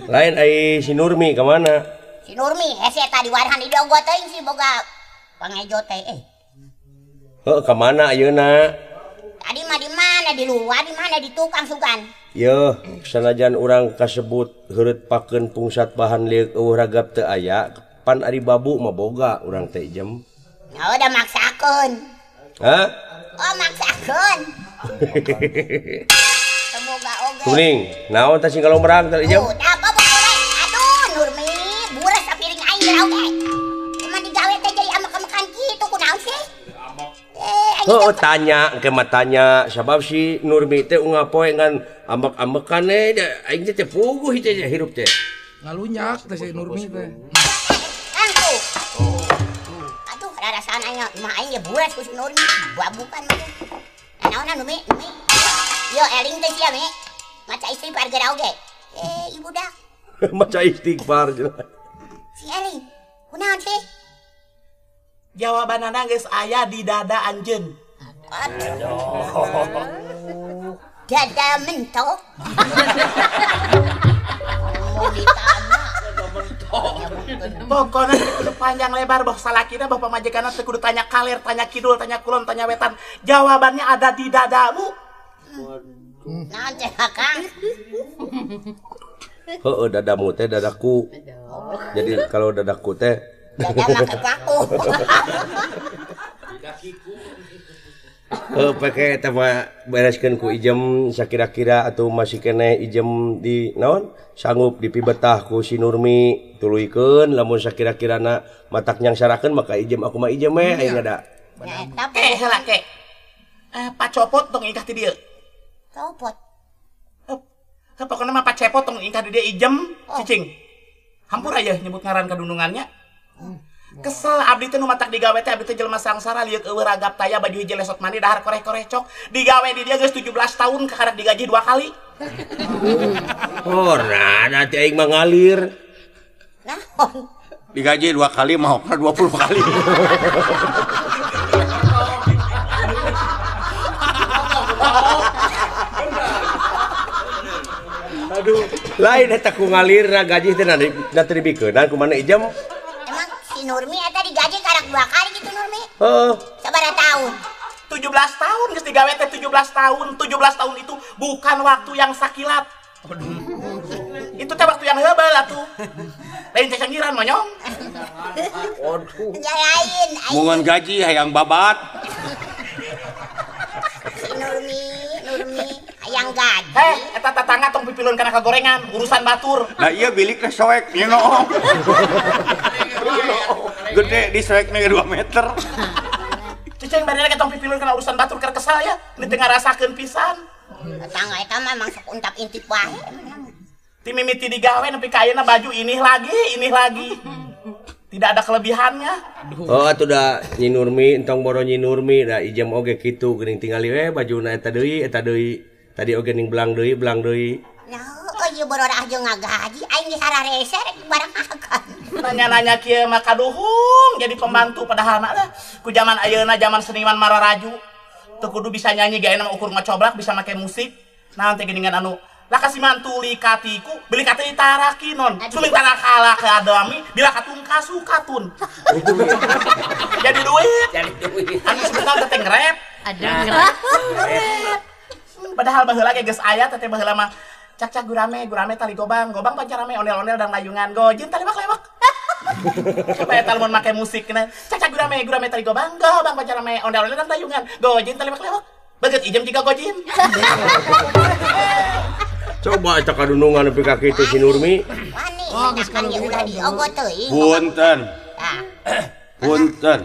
Lain ai si Nurmi ka mana? Si Nurmi hese tadi warahan di diogo teuing si boga pangejo teh eh. Heuh ka mana ayeuna? Tadi mah di mana di luar di mana di tukang sugan. Yeuh, sanajan urang kasebut heureut pakeun pungsat bahan lieuk eueuh ragap teu aya, pan ari babu mah boga urang teh jem. Nah, udah maksakeun. Hah? Oh, maksakeun. Semoga oge. Kuning, naon teh sing kalombrang teh jem? Oh, apa boleh? Aduh, Nurmi, buras sapiring aing geura oge. Emang digawe teh jadi amek-amekan kitu kunaon sih? Oh, tanya, engke mah tanya sabab si Nurmi teh unggal poe ngan ambek-ambekan eh aing teh puguh teh hirup teh. Ngalunyak teh si Nurmi teh. Kangku. Aduh, rarasaan aing mah aing ge buras ku si Nurmi, babukan mah. Naonan Nurmi, Nurmi. Yo eling teh sia mi. Maca istighfar geura oge. Eh, ibu dah. Maca istighfar. Si eling, kunaon sih? Jawabanana geus aya di dada anjeun. Aduh. Dada mentok. Mau ditanya. Dada mentok. Pokona teu kudu panjang lebar boh salakina boh pamajikanna teu kudu tanya kaler, tanya kidul, tanya kulon, tanya wetan. Jawabannya ada di dadamu. Naon teh Kang? Heueuh dadamu teh dadaku. Jadi kalau dadaku teh dada make paku. Heuh pake eta mah bereskeun ku ijem sakira-kira atuh masih keneh ijem di naon sanggup dipibetah ku si Nurmi tuluykeun lamun sakira-kirana matak nyangsarakeun maka ijem aku mah ijem we aing ada. Ke heula ke. Pacopot tong ingkah ti dieu. Copot. Pokona mah pacepot tong ingkah di dieu ijem cicing. Hampura yeuh nyebut ngaran kadundungannya. Kesel abdi teh nu matak digawe teh abdi teh jelema sangsara lieuk eueuh ragap taya baju hiji lesot mandi dahar koreh-koreh cok digawe di dia geus 17 tahun kakarek digaji 2 kali. Oh, nah teh aing mah ngalir. Naon? Digaji 2 kali mahokna 20 kali. Aduh, lain eta ku ngalirna gaji teh na teu dibikeunnan ku mana ijem. Emang si Nurmi eta digaji karak 2 kali gitu Nurmi? Heeh. Sabaraha tahun? 17 tahun geus digawe teh 17 tahun. 17 tahun itu bukan waktu yang sakilat. Itu teh waktu yang heubal atuh. Lain cacanggiran monyong. Waduh. Ya lain. Mungan gaji hayang babat. Si Nurmi, Nurmi hayang gaji. Heh, eta tatangga tong pipilun kana kagorengan, urusan batur. Nah iya bilik teh soek nyinoong. Gede di soekna 2 meter. Cicing bari lagi tong pipilun kana urusan batur keur kesal ya, ini teu ngarasakeun pisan. Tetangga eta mah emang sok untap intip wae. Ti mimiti digawe nepi ka ayeuna baju ini lagi, ini lagi. Tidak ada kelebihannya. Oh atuh da Nyi Nurmi entong boro Nyi Nurmi da ijem oge kitu geuning tingali we bajuna eta deui eta deui. Tadi oge ning belang deui belang deui. Nah, oh ieu bororah jeung ngagaji aing geus hararese rek barang akan. Nanya-nanya kieu mah kaduhung jadi pembantu padahal mah lah ku zaman ayeuna zaman seniman mararaju. Teu kudu bisa nyanyi ge ayeuna mah ukur ngacoblak bisa make musik. Naon teh geuningan anu lakasi mantuli katiku beli kati tarakinon sumintara kala ke adami bila katung kasukatun. Jadi duit anu sebetulna teh ngrep ada ngrep padahal baheula ge geus aya teh baheula mah cak-cak gurame gurame tali gobang gobang pancarame ondel-ondel dan layungan gojin tali lewak lewak. Coba eta lamun make musik na cak-cak gurame gurame tali gobang gobang pancarame ondel-ondel dan layungan gojin tali lewak lewak beget ijem jiga gojin. Coba eta kadunungan nepi ka kitu si Nurmi. Wah, geus kalau ulah diogo teuing. Punten. Punten.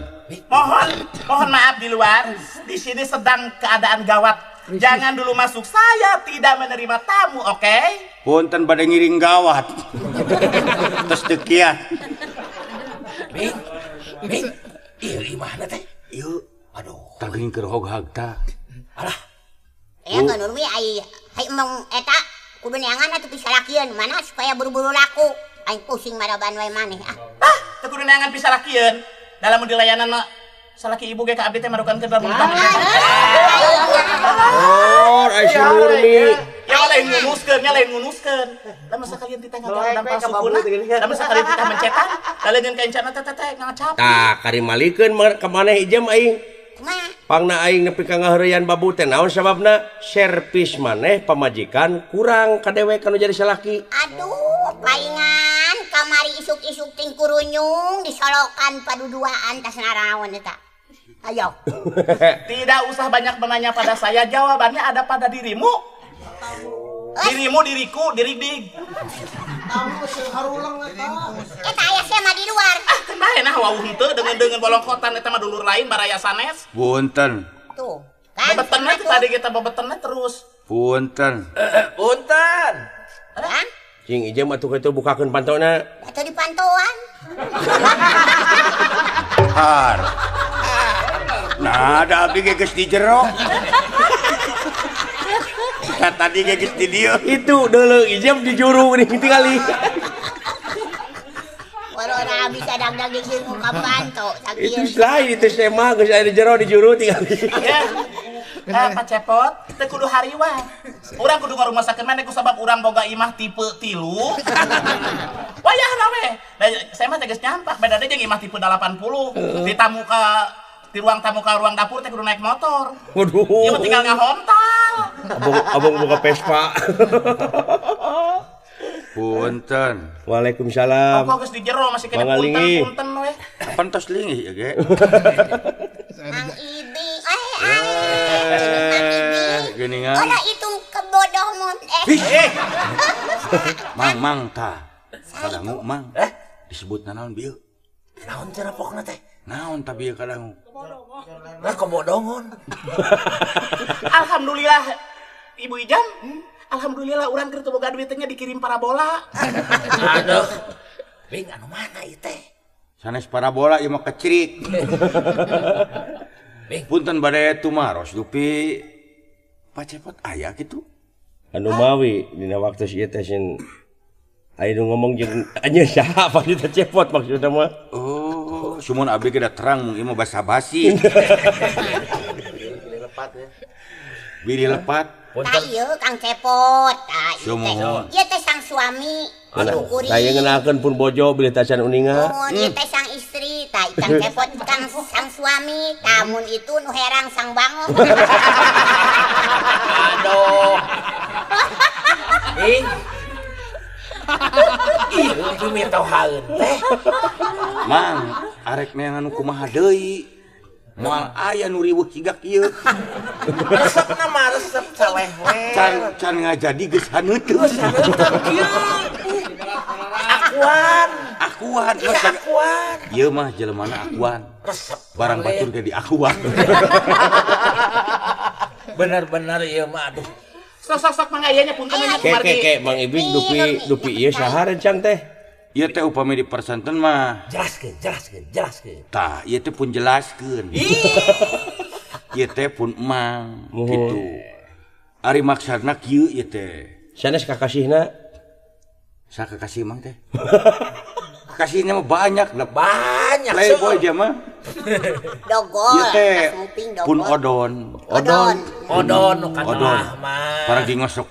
Mohon maaf di luar. Di sini sedang keadaan gawat. Jangan dulu masuk. Saya tidak menerima tamu, oke? Okay? Punten bade ngiring gawat. Terus dekian. Bing. Bing. Ieu imahna teh? Ieu. Aduh. Tah geuning keur hoghag tah. Alah. Ya nggak Nurmi ai hai emang eta kudu neangan atuh pisalakieun mana supaya buru-buru laku. Aing pusing maraban wae maneh ah. Ah, teu kudu neangan pisalakieun. Dalam dilayanan mah Salaki ibu ge ka abdi teh marukankeun lamun tah. Oh, ai si Nurmi. Ya lain ngunuskeun, nya lain ngunuskeun. Lamun sakalian titah ngagalang dampal sukuna, lamun sakalian titah mencetan, laleungeun ka encana teh teh ngacap. Tah, kari malikeun ka maneh ijem aing. Pangna aing nepi ka ngaheureyan babu teh naon sababna? Servis maneh pamajikan kurang ka dewek anu jadi salaki. Aduh, palingan kamari isuk-isuk ting kurunyung disolokan paduduaan tas naraon eta. Ayo. Tidak usah banyak menanya pada saya, jawabannya ada pada dirimu. Dirimu, diriku, diridik. Eta aya sia mah di luar. Ah, teu bae nah wawuh henteu deungeun-deungeun bolongkotan eta mah dulur lain baraya sanes. Punten. Tuh. Kan bebetenna tadi kita bebetenna terus. Punten. Punten. Kan? Cing ieu mah atuh kitu bukakeun pantona. Atuh di pantoan. Har. Nah, ada abdi ge geus di jero. Tadi ge geus di dieu. Itu deuleu ijem di juru geuning tingali. Corona bisa dagdag di sini ka panto sakieu. Itu lain itu sema geus aya di jero di juru tingali. Pak Cepot, teu kudu hariwang. Urang kudu ngarumasakeun maneh ku sabab urang boga imah tipe 3. Wayahna we. Da saya mah teh geus nyampak beda deui jeung imah tipe 80. Di tamu ka di ruang tamu ka ruang dapur teh kudu naik motor. Waduh. Ieu mah tinggal ngahontal. Abang boga Vespa. Punten. Waalaikumsalam. Kok geus di jero masih kena punten-punten we. Kapan tos linggih ya ge? Mang Ibing, Mang Ibing. Geuningan. Olah itu kebodoh mun eh. Mang mang tah. Kadangu mang. Disebut naon bieu? Naon cenah pokna teh? Naon tah bieu kadangu? Lah kebodongon. Alhamdulillah Ibu Ijam. Alhamdulillah urang keur teu boga duit teh nya dikirim parabola. Aduh. Bing anu mana ieu teh? Sanes parabola ieu mah kecerik. Bing punten bade tumaros dupi Pak Cepot aya kitu. Anu mawi dina waktu ieu teh sin aya nu ngomong jeung anjeun saha Pak Cepot maksudna mah. Oh, sumun abdi ge da terang mung ieu mah basa-basi. Bilih lepat ya. Bilih lepat. Tah ieu Kang Cepot, tah ieu teh. Ieu teh sang suami. Tah ieu ngeunahkeun pun bojo bilih tacan uninga. Mun ieu teh sang istri, tah Kang Cepot kang sang suami, tah mun itu nu herang sang bango. Aduh. Ih. Ih, mitohaeun teh. Mang, arek neangan nu kumaha deui? Moal aya nu riweuh siga kieu. Resepna mah resep saleh we. Can can ngajadi geus haneuteun. Geus haneuteun kieu. Akuan, akuan, akuan. Ieu mah jelemana akuan. Resep. Barang batur ge diakuan. Bener-bener ieu mah aduh. Sok-sok mangga ieu nya punten nya kumargi. Ke Mang Ibing dupi dupi ieu saha rencang teh? Ieu teh upami dipersenten mah. Jelaskeun, jelaskeun, jelaskeun. Tah, ieu teh pun jelaskeun. Ieu teh pun emang kitu. Ari maksudna kieu ieu teh. Sanes kakasihna? Saha kakasih mang teh? Kakasihna mah banyak lah. Banyak. Playboy dia mah. Dogol. Ieu teh pun odon. Odon. Odon nu katelah mah. Paragi ngosok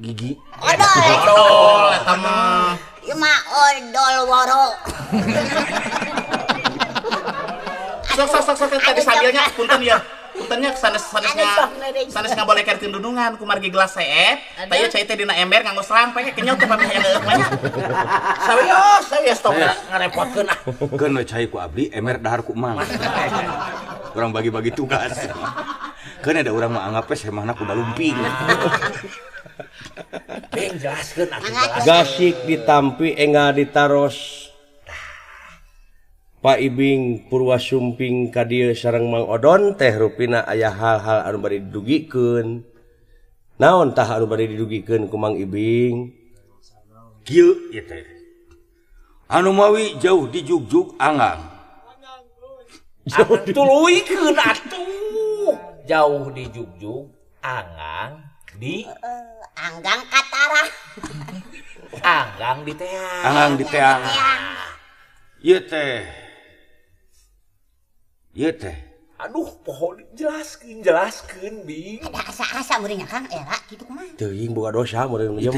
gigi. Odol. Odol eta mah. Ieu mah odol woro. Sok sok sok tadi sambilnya punten ya. Puntennya sanes sanesnya sanes ngabolekerkeun dudungan kumargi gelas seep. Tah ieu cai teh dina ember nganggo selang pake kenyot teh pameh hayang leueuk mah nya. Sawios, sawios tong ngarepotkeun ah. Keun we cai ku abdi ember dahar ku mang. Urang bagi-bagi tugas. Keun ada urang mah anggap we semahna kuda lumping. Bing jelaskeun atuh jelas. Gasik ditampi enggal ditaros. Pak Ibing Purwa Sumping ka dieu sareng Mang Odon teh rupina aya hal-hal anu bade didugikeun. Naon tah anu bade didugikeun ku Mang Ibing? Kieu ieu teh. Anu mawi jauh dijugjug anggang. Tuluykeun atuh. Jauh dijugjug anggang di anggang katara. Anggang di teang. Anggang di teang. Ieu teh Ieu teh. Aduh, poho jelaskeun Bing. Ada asa-asa meureun Kang era kitu kumaha? Teuing boga dosa meureun ieu.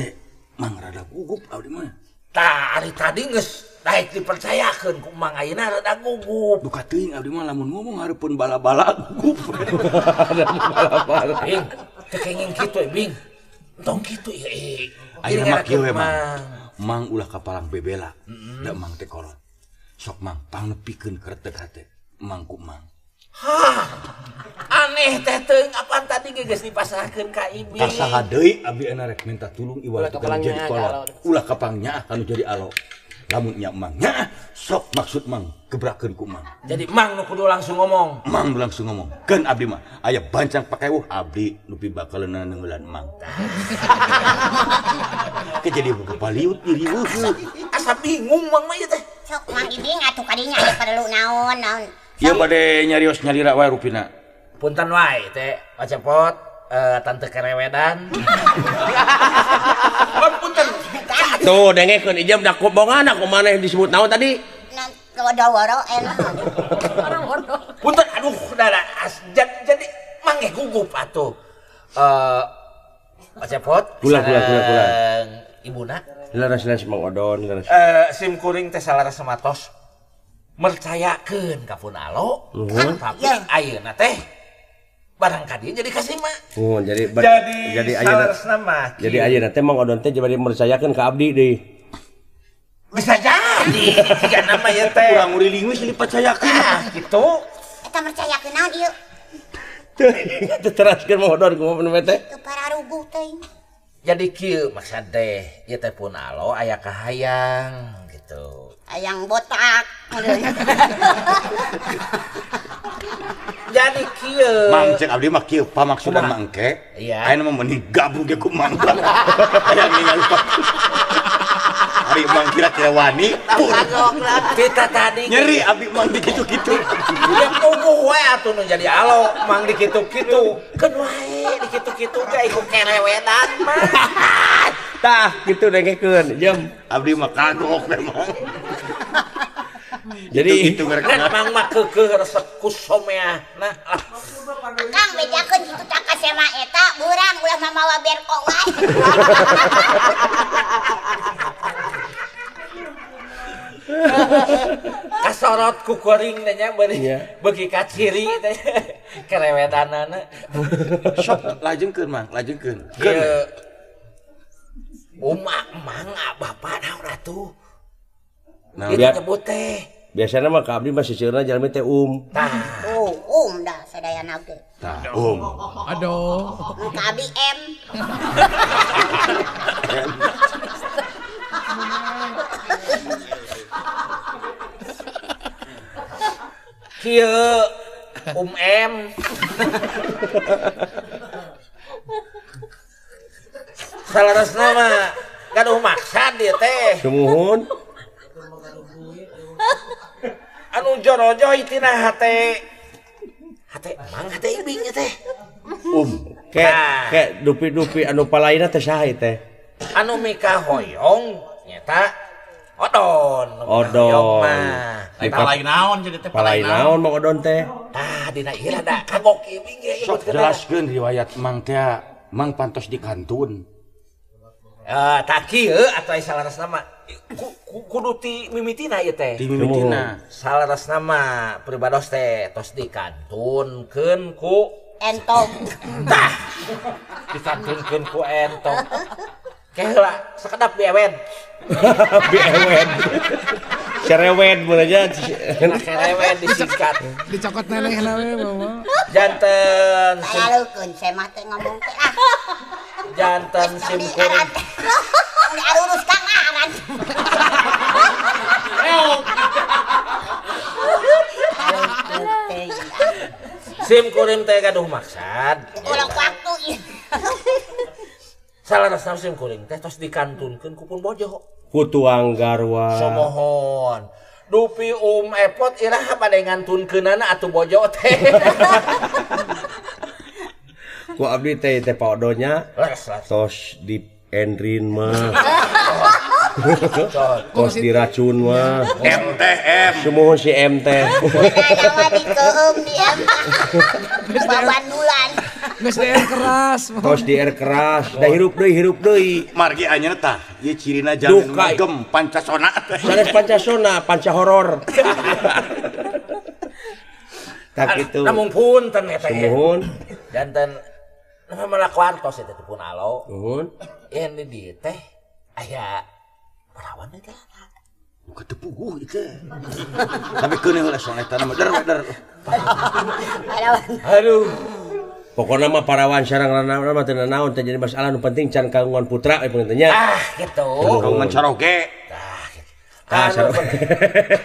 Mang rada gugup abdi mah. Tah, ari tadi geus daek dipercayakeun ku Mang ayeuna rada gugup. Duka teuing abdi mah lamun ngomong hareupeun bala-bala gugup. Bala-bala. Bing, teu kenging kitu Bing. Entong kitu ieu. Ayeuna mah kieu we Mang. Mang ulah kapalang bebela. Da Mang teh kolot. Sok Mang pangnepikeun kereteg hate. Mang ku Mang. Hah. Aneh teh teuing apaan tadi geus dipasrahkeun ka Ibing. Ka saha deui abdi ayeuna rek minta tulung iwal teh jadi kolot. Ulah kapang nyaah kanu jadi alo. Lamun nya Mang nyaah sok maksud Mang gebrakeun ku Mang. Jadi Mang nu kudu langsung ngomong. Mang nu langsung ngomong. Keun abdi mah aya bancang pakewuh abdi nu pibakaleunna neungeulan Mang. Ke jadi buka paliut diri weuh. Asa bingung Mang mah ieu teh. Sok Mang Ibing atuh kadinya aya perlu naon-naon. Ieu bade nyarios nyalira wae rupina. Punten wae teh Cepot tante kerewedan. Punten. Tuh dengekeun ijam da kubongan aku maneh disebut naon tadi? Woro enak. Punten aduh da jadi mangeh gugup atuh. Cepot. Kula. Ibuna. Leres-leres Mang Odon leres. Sim kuring teh salaras matos. Mercayakeun ka pun alo, tapi ayeuna teh barang ka dieu jadi kasima. Oh, jadi ayeuna jadi ayeuna teh Mang Odon teh jadi mercayakeun ka abdi deui. Bisa jadi jika nama ieu teh. Urang nguriling we dipercayakeun. Ah, kitu. Eta mercayakeun naon ieu? Teu teraskeun Mang Odon kumaha teh? Teu pararuguh teuing. Jadi kieu maksud teh ieu teh pun alo aya kahayang gitu. Ayang botak. Jadi kieu. Mang cek abdi mah kieu pamaksudan mah engke. Iya. Ayeuna mah mending gabung ge ku Mang. Aya ningali Pak. Ari Mang kira-kira wani. Kita tadi nyeri abdi Mang di kitu-kitu. Ya puguh we atuh nu jadi alo Mang di kitu-kitu. Keun wae di kitu-kitu ge iku kerewedan mah. Tah kitu dengekeun jam. Abdi mah kagok memang. Jadi itu ngerek Mang mah keukeuh resep ku someah. Nah, Kang bejakeun kitu tah ka sema eta burang ulah mamawa berko wae. Kasorot ku kuring teh nya beuki kaciri teh kerewedanana. Sok lajengkeun Mang, lajengkeun. Kieu Uma Mang bapak naon atuh. Nah, nyebut teh. Biasana mah ka abdi mah seuseurna jalmi teh um. Tah. Oh, um dah sadayana ge. Tah, um. Aduh. Ka abdi M. Kieu um M. Salarasna mah gaduh maksad ieu teh. Sumuhun. Anu jorojoy tina hate. Hate Mang hate Ibing ieu teh. Ke dupi-dupi anu palaina teh saha ieu teh? Anu mika hoyong nyata Odon. Odon. Ai palai naon jadi teh palai naon Mang Odon teh? Tah dina ieu rada kagok Ibing ge. Sok jelaskeun riwayat Mang teh. Mang pantos di kantun. Tak kieu atuh aya salarasna mah kudu ti mimitina ieu teh. Ti mimitina. Salarasna mah pribados teh tos dikantunkeun ku entong. Tah. Dikantunkeun ku entong. Ke heula sakedap biewen. Biewen. Cerewen mun aja. Cerewen disikat. Dicokot nenehna we mama. Janten. Sayalukeun saya mah teh ngomong teh ah. Janten sim kuring. Arurus kang aran. Sim kuring teh gaduh maksad. Ulah waktu ieu. Salarasna sim kuring teh tos dikantunkeun ku pun bojo. Ku tuang garwa. Somohon. Dupi Epot iraha bade ngantunkeunana atuh bojo teh. Ku abdi teh teh paodonya. Tos di endrin mah. Kos diracun mah. MTM. Sumuhun si MT. Nanawa dikeum di M. Babandulan. Geus DR keras. Tos DR keras. Da hirup deui. Margi anjeunna tah. Ieu cirina jalmi gem pancasona teh. Sanes pancasona, panca horor. Tak kitu. Namun punten eta. Sumuhun. Janten nama melakukan tos eta pun alo. Nuhun. Yen di dieu teh aya parawan teh. Buka teu puguh ieu teh. Tapi keun heula soal eta mah der. Aduh. Pokona mah parawan sareng rana mah teu nanaon teh jadi masalah nu penting can kagungan putra we penting nya. Ah gitu. Kagungan caroge. Tah gitu. Ah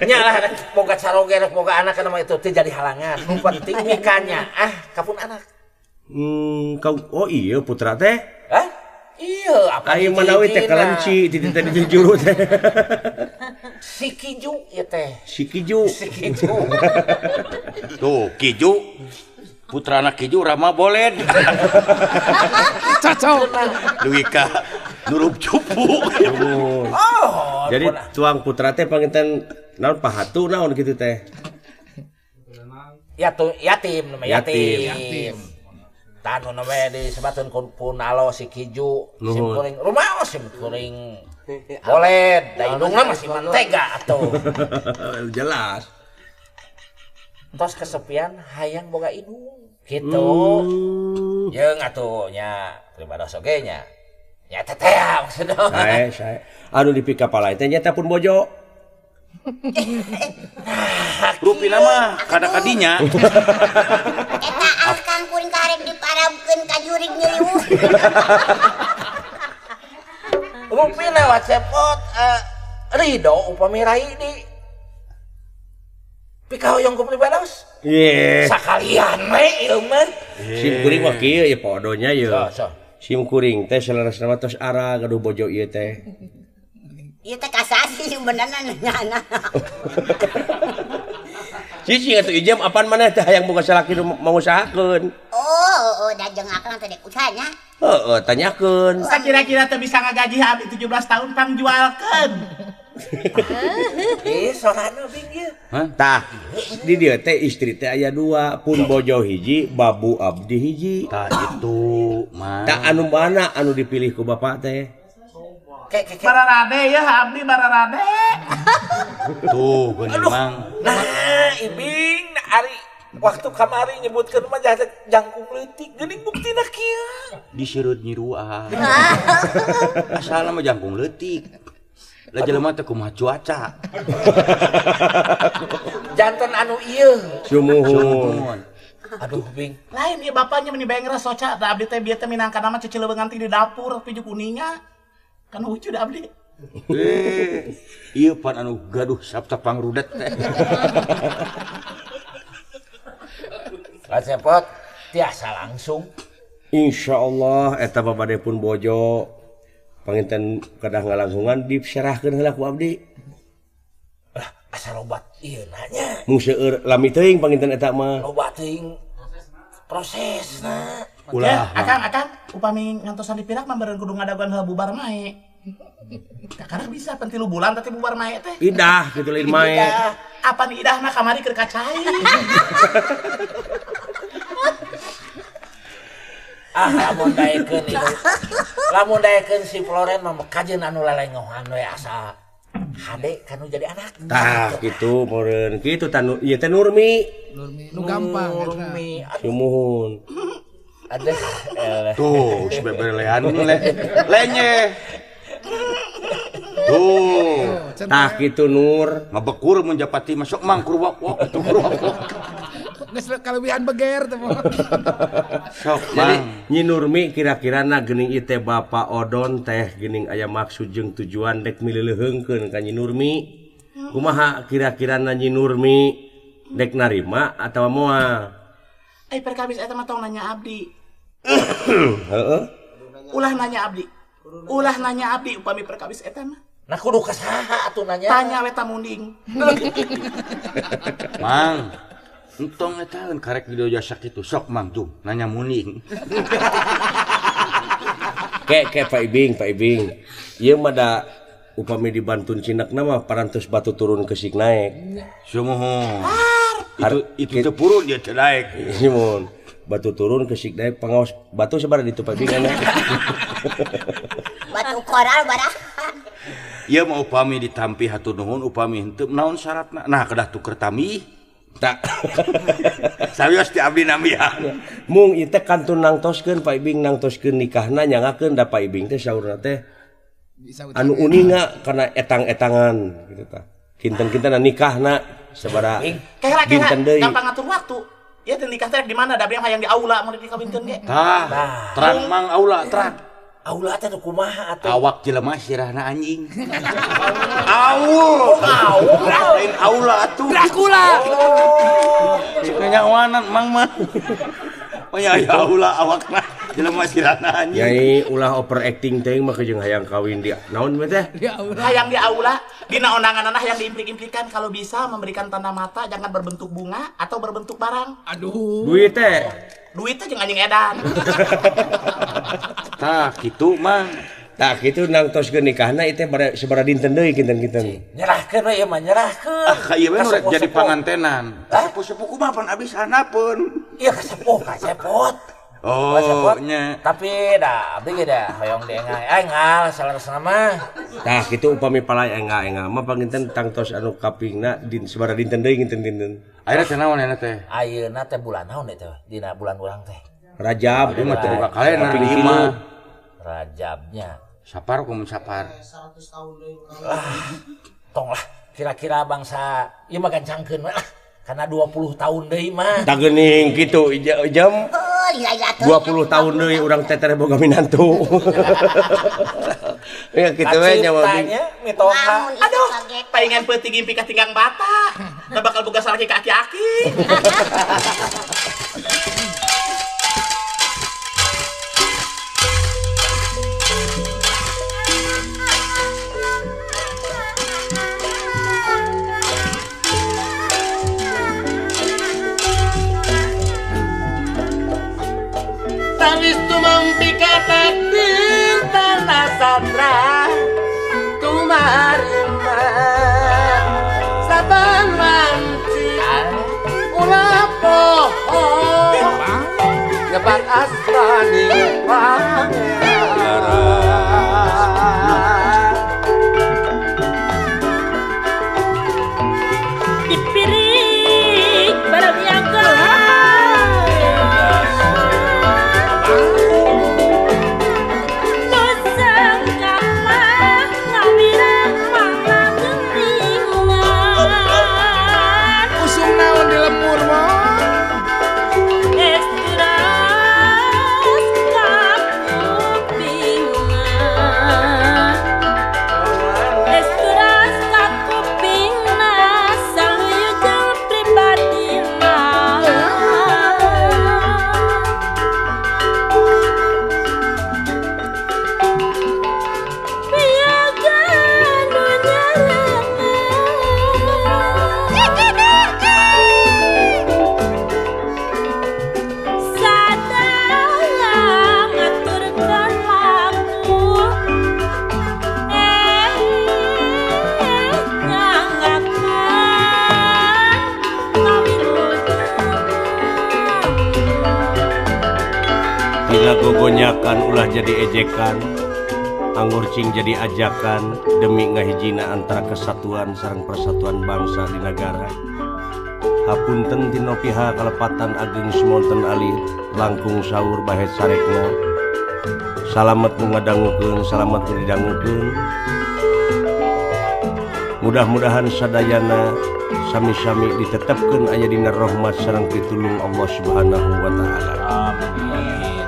nya lah boga caroge rek boga anak kana mah itu teu jadi halangan. Nu penting mikanya ah kapun anak. Kau oh iya putra teh? Hah? Iya, apa aing manawi teh kalenci di teh di juru teh. Si Kiju ieu teh. Si Kiju. Si Kiju. Tuh, Kiju. Putrana Kiju Rama Boled. Cocok. Dugi ka nurup cupu. Oh, jadi tuang putra teh panginten naon pahatu naon kitu teh. Ya tuh yatim namanya yatim. Tanu namanya disebatkeun pun alo si Kiju, sim kuring rumaos sim kuring boled, da indungna masih mantega atuh. Jelas. Tos kesepian hayang boga indung gitu. Jeung atuh nya pribados oge nya. Nya teh teh maksudna. Sae sae. Anu dipikapala teh nyata pun bojo. Rupina mah kada kadinya. Eta akang kuring karek diparabkeun ka jurig ngiliwung. Rupina wacepot Ridho upami rai di pikahoyong ku pribados. Ye. Sakalian we ieu mah. Sim kuring mah kieu ye podonya ye. Sim kuring teh saleresna mah tos ara gaduh bojo ieu teh. Ieu teh kasasi benerna nanyana. Cicing atuh ijem apaan maneh teh hayang boga salaki nu mangusahakeun. Oh, oh, da jeung akang teh dek usahanya. Heeh, tanyakeun. Sakira-kira teh bisa ngagaji abdi 17 tahun pangjualkeun. Ih, sorana bing ieu. Tah, di dieu teh istri teh aya dua, pun bojo hiji, babu abdi hiji. Tah itu, mah. Tah anu mana anu dipilih ku bapak teh? Bararade ya abdi bararade. Tuh geuning mang. Nah, ibing ari waktu kamari nyebutkeun mah jangkung leutik geuning buktina kieu. Diseureuh nyiruah. Asalna mah jangkung leutik. Lah jelema teh kumaha cuaca. Janten anu ieu. Sumuhun. Aduh bing. Lain ieu bapaknya meni bengres soca da abdi teh bieu teh minangka nama cecileuweungan ti di dapur piju kuninga. Kan lucu dah abdi. Iya pan anu gaduh sabta pangrudet teh. Cepot tiasa langsung. Insyaallah eta babade pun bojo panginten kedah ngalangsungan diserahkeun heula ku abdi. Lah asa lobat ieu nanya. Mung seueur lami teuing panginten eta mah. Loba teuing prosesna. Ulah. Akang akang upami ngantosan dipirak mah beureun kudu ngadaguan heula bubar mae. Kakara bisa pen 3 bulan teh bubar mae teh. Idah kitu lain mae. Apan idahna kamari keur kacai. Ah lamun daekeun ieu. Lamun daekeun si Floren mah kajeun anu lalengohan we asa hade kanu jadi anak. Tah kitu meureun kitu tah ieu teh Nurmi. Nurmi nu gampang Nurmi. Sumuhun. Aduh, tuh, sebebelean lenye. Tuh, tah kitu Nur. Ngabekur mun japati masuk mang kurwak wok, tuh kurwak wok. Geus kalebihan beger teh. Sok, jadi Nyi Nurmi kira-kirana geuning ieu teh Bapak Odon teh geuning aya maksud jeung tujuan dek milileuheungkeun ka Nyi Nurmi. Kumaha kira-kirana Nyi Nurmi dek narima atawa moal? Ai perkawis eta mah tong nanya abdi. Heeh. Ulah nanya abdi. Ulah nanya abdi upami perkawis eta mah. Nah kudu ka saha atuh nanya? Tanya we ta munding. Mang, entong eta karek video jasa kitu sok mang tuh nanya munding. Kek Pak Ibing, Pak Ibing. Ieu mah da Upami dibantun cinakna mah parantos batu turun kesik naik. Sumuhun. Itu teu purun dia teu naik. Sumuhun. Batu turun kesik naik pangaos batu sabaraha ditu Pak Bing nya. Batu koral barah. Ieu mah upami ditampi hatur nuhun upami henteu naon syaratna? Nah kedah tuker tami. Tak. Sawios ti abdi nambihan. Mung ieu teh kantun nangtoskeun Pak Ibing nangtoskeun nikahna nyangakeun da Pak Ibing teh saurna teh anu uninga karena etang-etangan gitu tah. Kinten-kinten nikahna sabaraha dinten deui. Gampang ngatur waktu. Ieu teh nikah teh di mana da abdi hayang di aula mun dikawinkeun ge. Tah, terang mang aula terang. Aula teh kumaha atuh? Awak jelema sirahna anjing. Aul. Oh, lain aula atuh. Dracula. Kenyawanan mang mah. Oh ya aula awakna jelema sirahna anjing. Yai ulah overacting teuing mah jeung hayang kawin di naon teh? Di aula. Hayang di aula, dina undanganna hayang diimplik-implikan kalau bisa memberikan tanda mata jangan berbentuk bunga atau berbentuk barang. Aduh. Duit teh. Duit teh jeung anjing edan. Tah kitu mang. Tah kitu nangtoskeun nikahna ieu teh sabaraha dinten deui kinten-kinten. Nyerahkeun we ieu mah nyerahkeun. Ah ka ieu we nu rek jadi pangantenan. Sepuh-sepuh kumaha pan abis hanapeun. Ieu kasepuh kasepot. Oh nya. Tapi da abdi ge da hoyong diengal-engal saleresna mah. Tah kitu upami palay engal-engal mah panginten tangtos anu kapingna din sabaraha dinten deui kinten-kinten. Ayeuna teh naon ayeuna teh? Ayeuna teh bulan naon teh? Dina bulan urang teh. Rajab ieu mah teu boga kalender di imah. Rajabnya. Sapar kumaha sapar? 100 tahun deui. Ah, tong lah kira-kira bangsa ieu mah gancangkeun we lah. Karena 20 tahun deui mah. Tah geuning kitu jam 20 tahun deui urang teh teh boga minantu. Ya kitu we nya mah. Mitoha. Aduh, paingan peuting impi ka tinggang bata. Da bakal boga salaki ka aki-aki. Tawis tumampi takdir tanah satra tumarima saban wanci ulah poho nyebat asmani pangeran. Dipirik barang Gogonyakan ulah jadi ejekan, anggur cing jadi ajakan demi ngahijina antara kesatuan sareng persatuan bangsa di negara. Hapunten dina piha kalepatan ageng semonten alit langkung sahur bahet sarekna. Salamet nu ngadangukeun, salamet nu didangukeun. Mudah-mudahan sadayana sami-sami ditetepkeun aya dina rahmat sareng pitulung Allah Subhanahu wa taala. Amin.